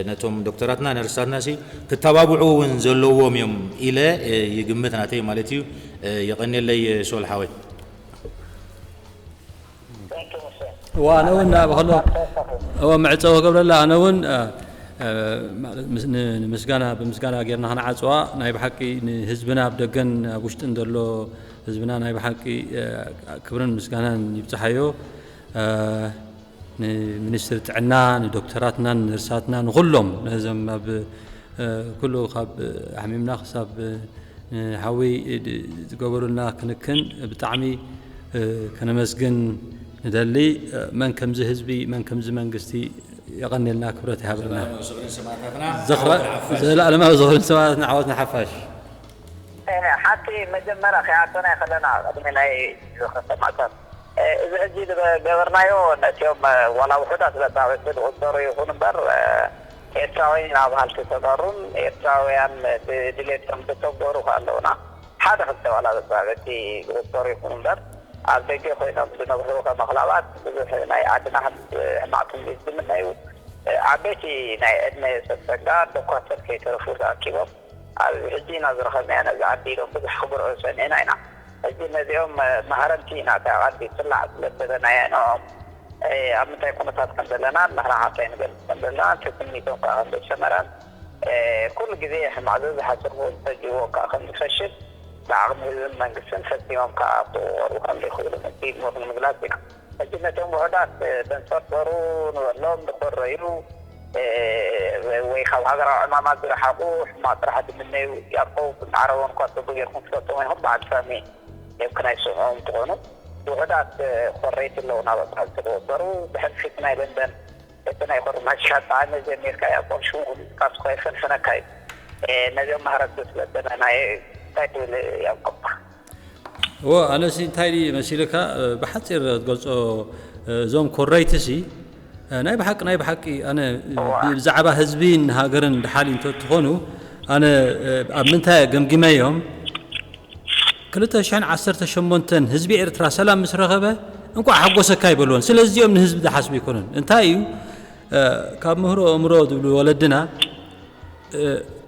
ነቶም ዶክተራትና ነርሳትና ሲ ክተባብዑ እውን ዘለዎም እዮም ኢለ ይግምት ናተይ ማለት እዩ። የቐንየለይ ሶል ሓወይ። እዋ ኣነ እውን ናብ ከሎ እወ መዕፀዊ ክብለላ ኣነ እውን ንምስጋና ብምስጋና ጌርና ክንዓፅዋ ናይ ብሓቂ ንህዝብና ኣብ ደገን ኣብ ውሽጥን ዘሎ ህዝብና ናይ ብሓቂ ክብርን ምስጋናን ይብፅሓዮ። ንሚኒስትሪ ጥዕና ንዶክተራትና ንነርሳትና ንኩሎም ነዞም ኣብ ኩሉ ካብ ኣሕሚምና ክሳብ ንሓዊ ዝገበሩልና ክንክን ብጣዕሚ ከነመስግን ንደሊ። መን ከምዚ ህዝቢ መን ከምዚ መንግስቲ የቐንየልና ክብረት ይሃበልና። ዘለኣለማዊ ዝኽርን ሰማእታትና ዓወት ንሓፋሽ። ሓቂ መጀመርያ ከይኣተና ከለና ቅድሚ ናይ ሰማእታት እዚ ሕጂ ዝገበርናዮ ነቲኦም ዋላ ውሑዳት መጻወቲ ዝቑጸሩ ይኹን እምበር ኤርትራውያን ኢና በሃልቲ ዝተጠሩን ኤርትራውያን ብድሌቶም ዝተገሩ ከለውና ሓደ ክልተ ዋላ መጻወቲ ዝቑጸሩ ይኹን እምበር ኣብ ደገ ኮይኖም ዝነብሩ ከም ኣኽላባት ብዙሕ ናይ ዓድና ሕማቕ ትንቢት ዝምነዩ ዓበይቲ ናይ ዕድመ ሰብ ጸጋ ዶኳተር ከይተረፉ ተኣኪቦም ኣብ ሕጂ ኢና ዝረኸብናዮ ነዚ ዓዲ ኢሎም ብዙሕ ክጉርዑ ሰሚዕና ኢና። ሕጂ ነዚኦም መሃረምቲ ኢና እታ ዓዲ ጽላዕ ስለ ዝበለናያ ንዕኦም ኣብ ምንታይ ኩነታት ከም ዘለና ንሕና ሓንሳይ ንገልጽ ከም ዘለና ትምኒቶም ከዓ ከም ዘሰመረን ኩሉ ግዜ ሕማቕ ዘዝሓስርዎ ዝፈጅዎ ከዓ ከም ዝፈሽል ብዓቕሚ ህዝብን መንግስትን ፈጺሞም ከዓ ክወሩ ከም ዘይኽእሉ ምእንቲ ምሩኽ ንምግላጽ ኢና። ሕጂ ነቶም ውሑዳት ተንፈርፈሩ ንበሎም ዝኮረዩ ወይ ካብ ሃገራዊ ዕማማት ዝረሓቁ ሕማቅ ጥራሕ ዝምነዩ ያዕቆብ ዓረቦም እኳ ጽቡቅ ጌርኩም ትፈልጥዎም ኢኹም በዓል ሳሚ ኔብክን ኣይትሰምዕዎም እንትኾኑ ውሑዳት ኮረይቲ ኣለዉ ናብ ኣጻል ዝተወፈሩ ብሕልፊት ናይ ለንደን እቲ ናይ ኮርማሽካ ጣዕሚ ጀሚርካ ያዕቆብ ሽሙ ግልጽካ ስኳ ይፈንፍነካ እዩ ነዚኦም ማህረቲ ስለዘለና እንታይ ትብል ያዕቆብ እወ ኣነሲ እንታይ ድዩ መሲልካ ብሓፂር ትገልፆ እዞም ኮረይቲ ሲ ናይ ብሓቂ ናይ ብሓቂ ኣነ ብዛዕባ ህዝቢን ሃገርን ድሓል እንተትኾኑ ኣነ ኣብ ምንታይ ገምጊመዮም ክልተ ሽሕን ዓሰርተ ሸሞንተን ህዝቢ ኤርትራ ሰላም ምስ ረኸበ እንቋዕ ሓጎሰካ ይበልዎን ስለዚኦም ንህዝቢ ዝሓስቡ ይኮኑን እንታይ እዩ ካብ ምህሮ እምሮ ዝብሉ ወለድና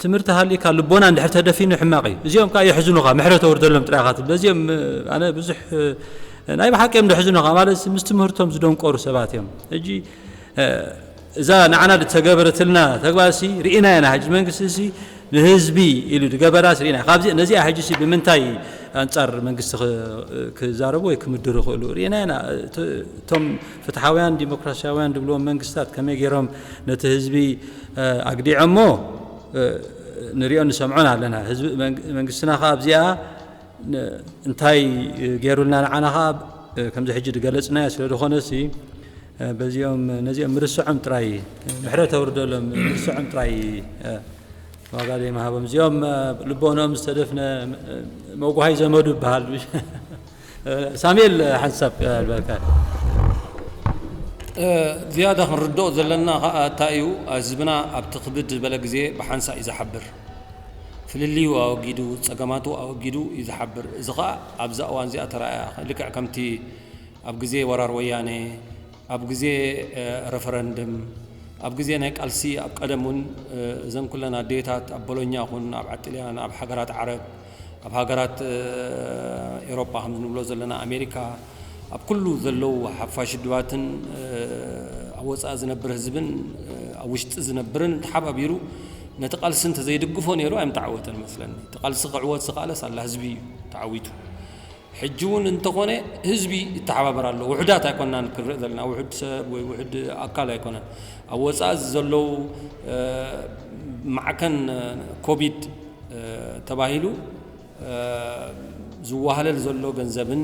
ትምህርቲ ሃሊካ ልቦና እንድሕር ተደፊኑ ሕማቕ እዩ። እዚኦም ከዓ የሕዝኑኻ፣ ምሕረት ኣውርደሎም ጥራይ ኢኻ ትብል። እዚኦም ኣነ ብዙሕ ናይ ብሓቂ እዮም ዘሕዝኑኻ፣ ማለት ምስ ትምህርቶም ዝደንቆሩ ሰባት እዮም። ሕጂ እዛ ንዓና ዝተገበረትልና ተግባርሲ ርኢና ኢና። ሕጂ መንግስቲ ሲ ንህዝቢ ኢሉ ዝገበራስ ርኢና። ካብዚ ነዚኣ ሕጂ ሲ ብምንታይ ኣንጻር መንግስቲ ክ- ክዛረቡ ወይ ክምድሩ ይኽእሉ ርኢና ኢና። እቶ- እቶም ፍትሓውያን ዲሞክራሲያውያን ዝብልዎም መንግስታት ከመይ ገይሮም ነቲ ህዝቢ ኣግዲዖሞ ንሪኦ ንሰምዖን ኣለና። ህዝቢ መንግ- መንግስትና ከዓ ኣብዚኣ ን- እንታይ ገይሩልና ንዓና ከዓ ከምዚ ሕጂ ዝገለጽናዮ ስለ ዝኾነ ሲ በዚኦም ነዚኦም ምርስዖም ጥራይ ምሕረት ኣውርደሎም ምርስዖም ጥራይ ዋጋ ዘይምሃቦም እዚኦም ልቦኖም ዝተደፍነ መጓሃይ ዘመዱ ይበሃል። ሳሙኤል ሓንሳብ ልበልካ። ዝያዳ ክንርድኦ ዘለና ከዓ እንታይ እዩ፣ ህዝብና ኣብቲ ክብድ ዝበለ ግዜ ብሓንሳእ እዩ ዝሓብር። ፍልልዩ ኣወጊዱ፣ ጸገማቱ ኣወጊዱ እዩ ዝሓብር። እዚ ከዓ ኣብዛ እዋን እዚኣ ተራእያ። ልክዕ ከምቲ ኣብ ግዜ ወራር ወያነ፣ ኣብ ግዜ ረፈረንድም፣ ኣብ ግዜ ናይ ቃልሲ ኣብ ቀደም እውን እዘን ኩለን ኣዴታት ኣብ ቦሎኛ ኹን ኣብ ዓጥልያን ኣብ ሃገራት ዓረብ ኣብ ሃገራት ኤሮጳ ከም ንብሎ ዘለና ኣሜሪካ ኣብ ኩሉ ዘለዉ ሓፋሽ ድባትን ኣብ ወፃኢ ዝነብር ህዝብን ኣብ ውሽጢ ዝነብርን ተሓባቢሩ ነቲ ቃልሲ እንተዘይድግፎ ነይሩ ኣይምተዓወተን መስለኒ። እቲ ቃልሲ ክዕወት ዝኽኣለስ ኣላ ህዝቢ እዩ ተዓዊቱ። ሕጂ እውን እንተኾነ ህዝቢ ይተሓባበር ኣሎ። ውሑዳት ኣይኮናን ክንርኢ ዘለና፣ ውሑድ ሰብ ወይ ውሑድ ኣካል ኣይኮነን። ኣብ ወፃኢ ዘለዉ ማዕከን ኮቪድ ተባሂሉ ዝዋሃለል ዘሎ ገንዘብን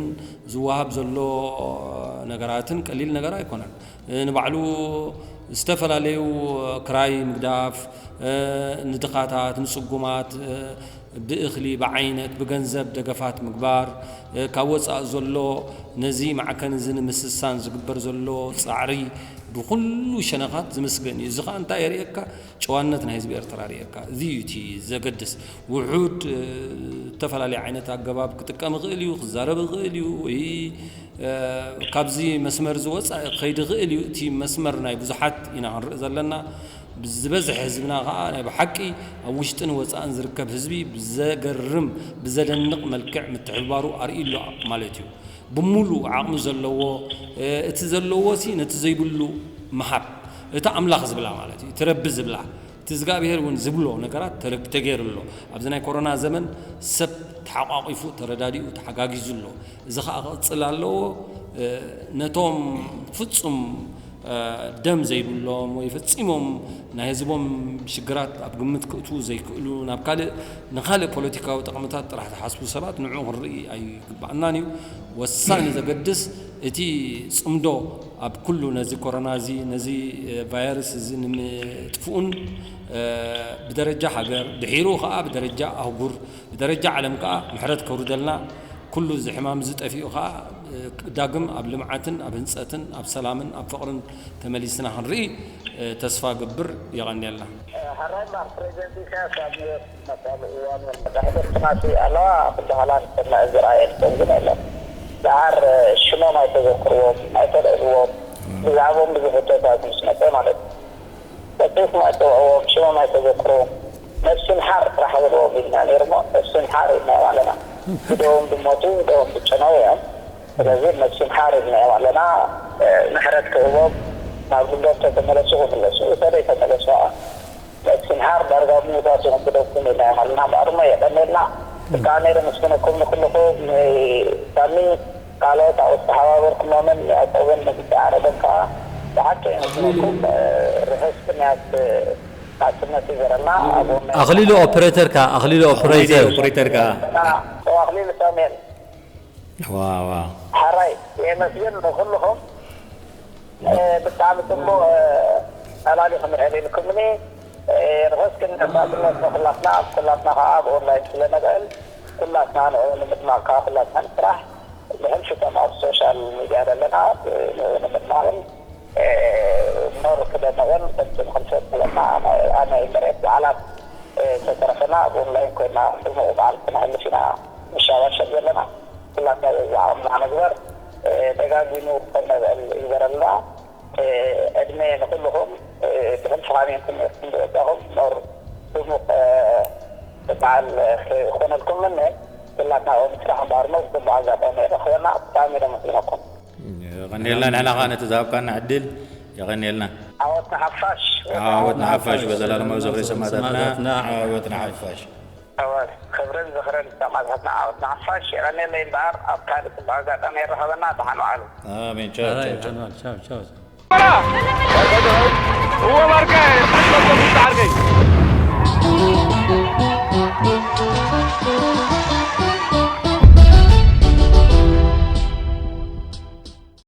ዝወሃብ ዘሎ ነገራትን ቀሊል ነገር ኣይኮነን። ንባዕሉ ዝተፈላለዩ ክራይ ምግዳፍ፣ ንድኻታት፣ ንፅጉማት ብእኽሊ፣ ብዓይነት፣ ብገንዘብ ደገፋት ምግባር፣ ካብ ወፃእ ዘሎ ነዚ ማዕከን እዚ ንምስሳን ዝግበር ዘሎ ፃዕሪ ብኩሉ ሸነኻት ዝምስገን እዩ። እዚ ከዓ እንታይ የርእየካ? ጨዋነት ናይ ህዝቢ ኤርትራ ርእየካ። እዚ እዩ እቲ ዘገድስ። ውሑድ ዝተፈላለዩ ዓይነት ኣገባብ ክጥቀም ይኽእል እዩ፣ ክዛረብ ይኽእል እዩ፣ ወይ ካብዚ መስመር እዚ ወፃኢ ክኸይድ ይኽእል እዩ። እቲ መስመር ናይ ብዙሓት ኢና ክንርኢ ዘለና። ዝበዝሐ ህዝብና ከዓ ናይ ብሓቂ ኣብ ውሽጥን ወፃእን ዝርከብ ህዝቢ ብዘገርም ብዘደንቕ መልክዕ ምትሕብባሩ ኣርእዩ ኣሎ ማለት እዩ። ብምሉእ ዓቕሚ ዘለዎ እቲ ዘለዎ ሲ ነቲ ዘይብሉ ምሃብ፣ እቲ ኣምላኽ ዝብላ ማለት እዩ፣ እቲ ረቢ ዝብላ፣ እቲ እግዚኣብሄር እውን ዝብሎ ነገራት ተረ- ተገይሩ ኣሎ። ኣብዚ ናይ ኮሮና ዘመን ሰብ ተሓቋቒፉ ተረዳዲኡ ተሓጋጊዙ ኣሎ። እዚ ከዓ ክቕፅል ኣለዎ። ነቶም ፍፁም ደም ዘይብሎም ወይ ፈፂሞም ናይ ህዝቦም ሽግራት ኣብ ግምት ክእትዉ ዘይክእሉ ናብ ካልእ ንካልእ ፖለቲካዊ ጥቕምታት ጥራሕ ዝሓስቡ ሰባት ንዑ ክንርኢ ኣይግባኣናን እዩ። ወሳኒ ዘገድስ እቲ ፅምዶ ኣብ ኩሉ ነዚ ኮሮና እዚ ነዚ ቫይረስ እዚ ንምጥፍኡን ብደረጃ ሃገር ድሒሩ ከዓ ብደረጃ ኣህጉር ብደረጃ ዓለም ከዓ ምሕረት ከውርደልና ኩሉ እዚ ሕማም እዚ ጠፊኡ ከዓ ዳግም ኣብ ልምዓትን ኣብ ህንፀትን ኣብ ሰላምን ኣብ ፍቕርን ተመሊስና ክንርኢ ተስፋ ገብር። የቐንየልና። ሕራይ እምበር ፕሬዚደንት ኢሳያስ ኣብ ኒውዮርክ ዝመፀሉ እዋን እውን ሕድርትናሲ ኣለዋ። ክንዲ ሆላንድ ከመ ዝረኣየልኩም ግን የለን። ደሓር ሽሞም ኣይተዘክርዎም ኣይተልዕልዎም። ብዛዕባኦም ብዙሕ ሕቶታት ምስ መፀ ማለት እዩ። በጥፍ ማይተውዕዎም ሽሞም ኣይተዘክርዎም። ነፍሲ ምሓር ጥራሕ በልዎም ኢልና ነይርሞ ነፍሲ ምሓር ኢልናዮም ኣለና። ብደዎም ዝሞቱ ብደዎም ዝጨነው እዮም። ስለዚ ነፍሲ ምሓር ኢልናዮም ኣለና። ምሕረት ክህቦም ናብ ግንዶም ተተመለሱ ክምለሱ እተዘይ ተመለሱ ከዓ ነፍሲ ምሓር ዳርጋ ምውታት ይቕብለኩም ኢልናዮም ኣለና። እምበኣር እሞ የቐንየልና። ብጣዕሚ ነመስግነኩም ንኩልኹም ንሳሚ ካልኦት ኣብኡ ዝተሓባበርኩሞምን ያዕቆብን ንግዲ ዓረብን ከዓ ብሓቂ የመስግነኩም። ርሑስ ቅንያት ናጽነት ይግበረልና። ኣቦና ኣኽሊሉ ኦፕሬተር ከኣ ኣኽሊሉ ኦፕሬተር ኦፕሬተር ከኣ ኣኽሊሉ ሳሙኤል ዋ ዋ ሓራይ የመስግን ንኩልኹም። ብጣዕሚ ጽቡቕ ዕላል ኢኹም ኣዕሊልኩምኒ። ርሑስ ቅንያት ናጽነት ንኹላትና ኩላትና ከዓ ብኦንላይን ስለ ነብዕል ኩላትና ንዕኡ ንምድማቕ ከዓ ኩላትና ንስራሕ። ብሕልፊ ከም ኣብ ሶሻል ሚድያ ዘለና ንኡ ንምድማቕን ሞር ክደምቕን ከምቲ ንክንፈልጥ ዘለና ናይ ኣነ መሬት በዓላት ዝተረፈና ብኦንላይን ኮይና ድሙቕ በዓል ክነሕልፍ ኢና ንሻባሸብ ዘለና። ኩላትና ዘዝዓቕምና ንግበር። ደጋጊሙ ክኾን ነብዕል ይግበረልና። ዕድመ ንኩልኹም። ብሕልፊ ሃሚምኩም ነርኩም ዝወዳኹም ሞር ድሙቕ በዓል ክኾነልኩም ምነ። ኩላትና ኣብ ምስራሕ እምበኣር፣ መዚ ጽቡቕ ኣጋጣሚ ረኽበና። ብጣዕሚ ደመስግነኩም። የቐንየልና። ንሕና ኸዓ ነቲ ዝሃብካና ዕድል የቐንየልና። ዓወት ንሓፋሽ። ዓወት ንሓፋሽ። ወዘላለማዊ ዝኽሪ ሰማእታትና። ሰማእታትና። ዓወት ንሓፋሽ። ዓወት፣ ክብርን ዝኽርን ሰማእታትና። ዓወት ንሓፋሽ። የቐንየለይ እምበኣር፣ ኣብ ካልእ ጽቡቕ ኣጋጣሚ የራኸበና። ደሓን ዋዕሉ። ኣሜን። ቻው፣ ኣይ፣ ቻው፣ ቻው። ሓንዋል፣ ቻው፣ ቻው። እወ፣ ባርካ፣ ሓንዋል፣ ዓርከይ።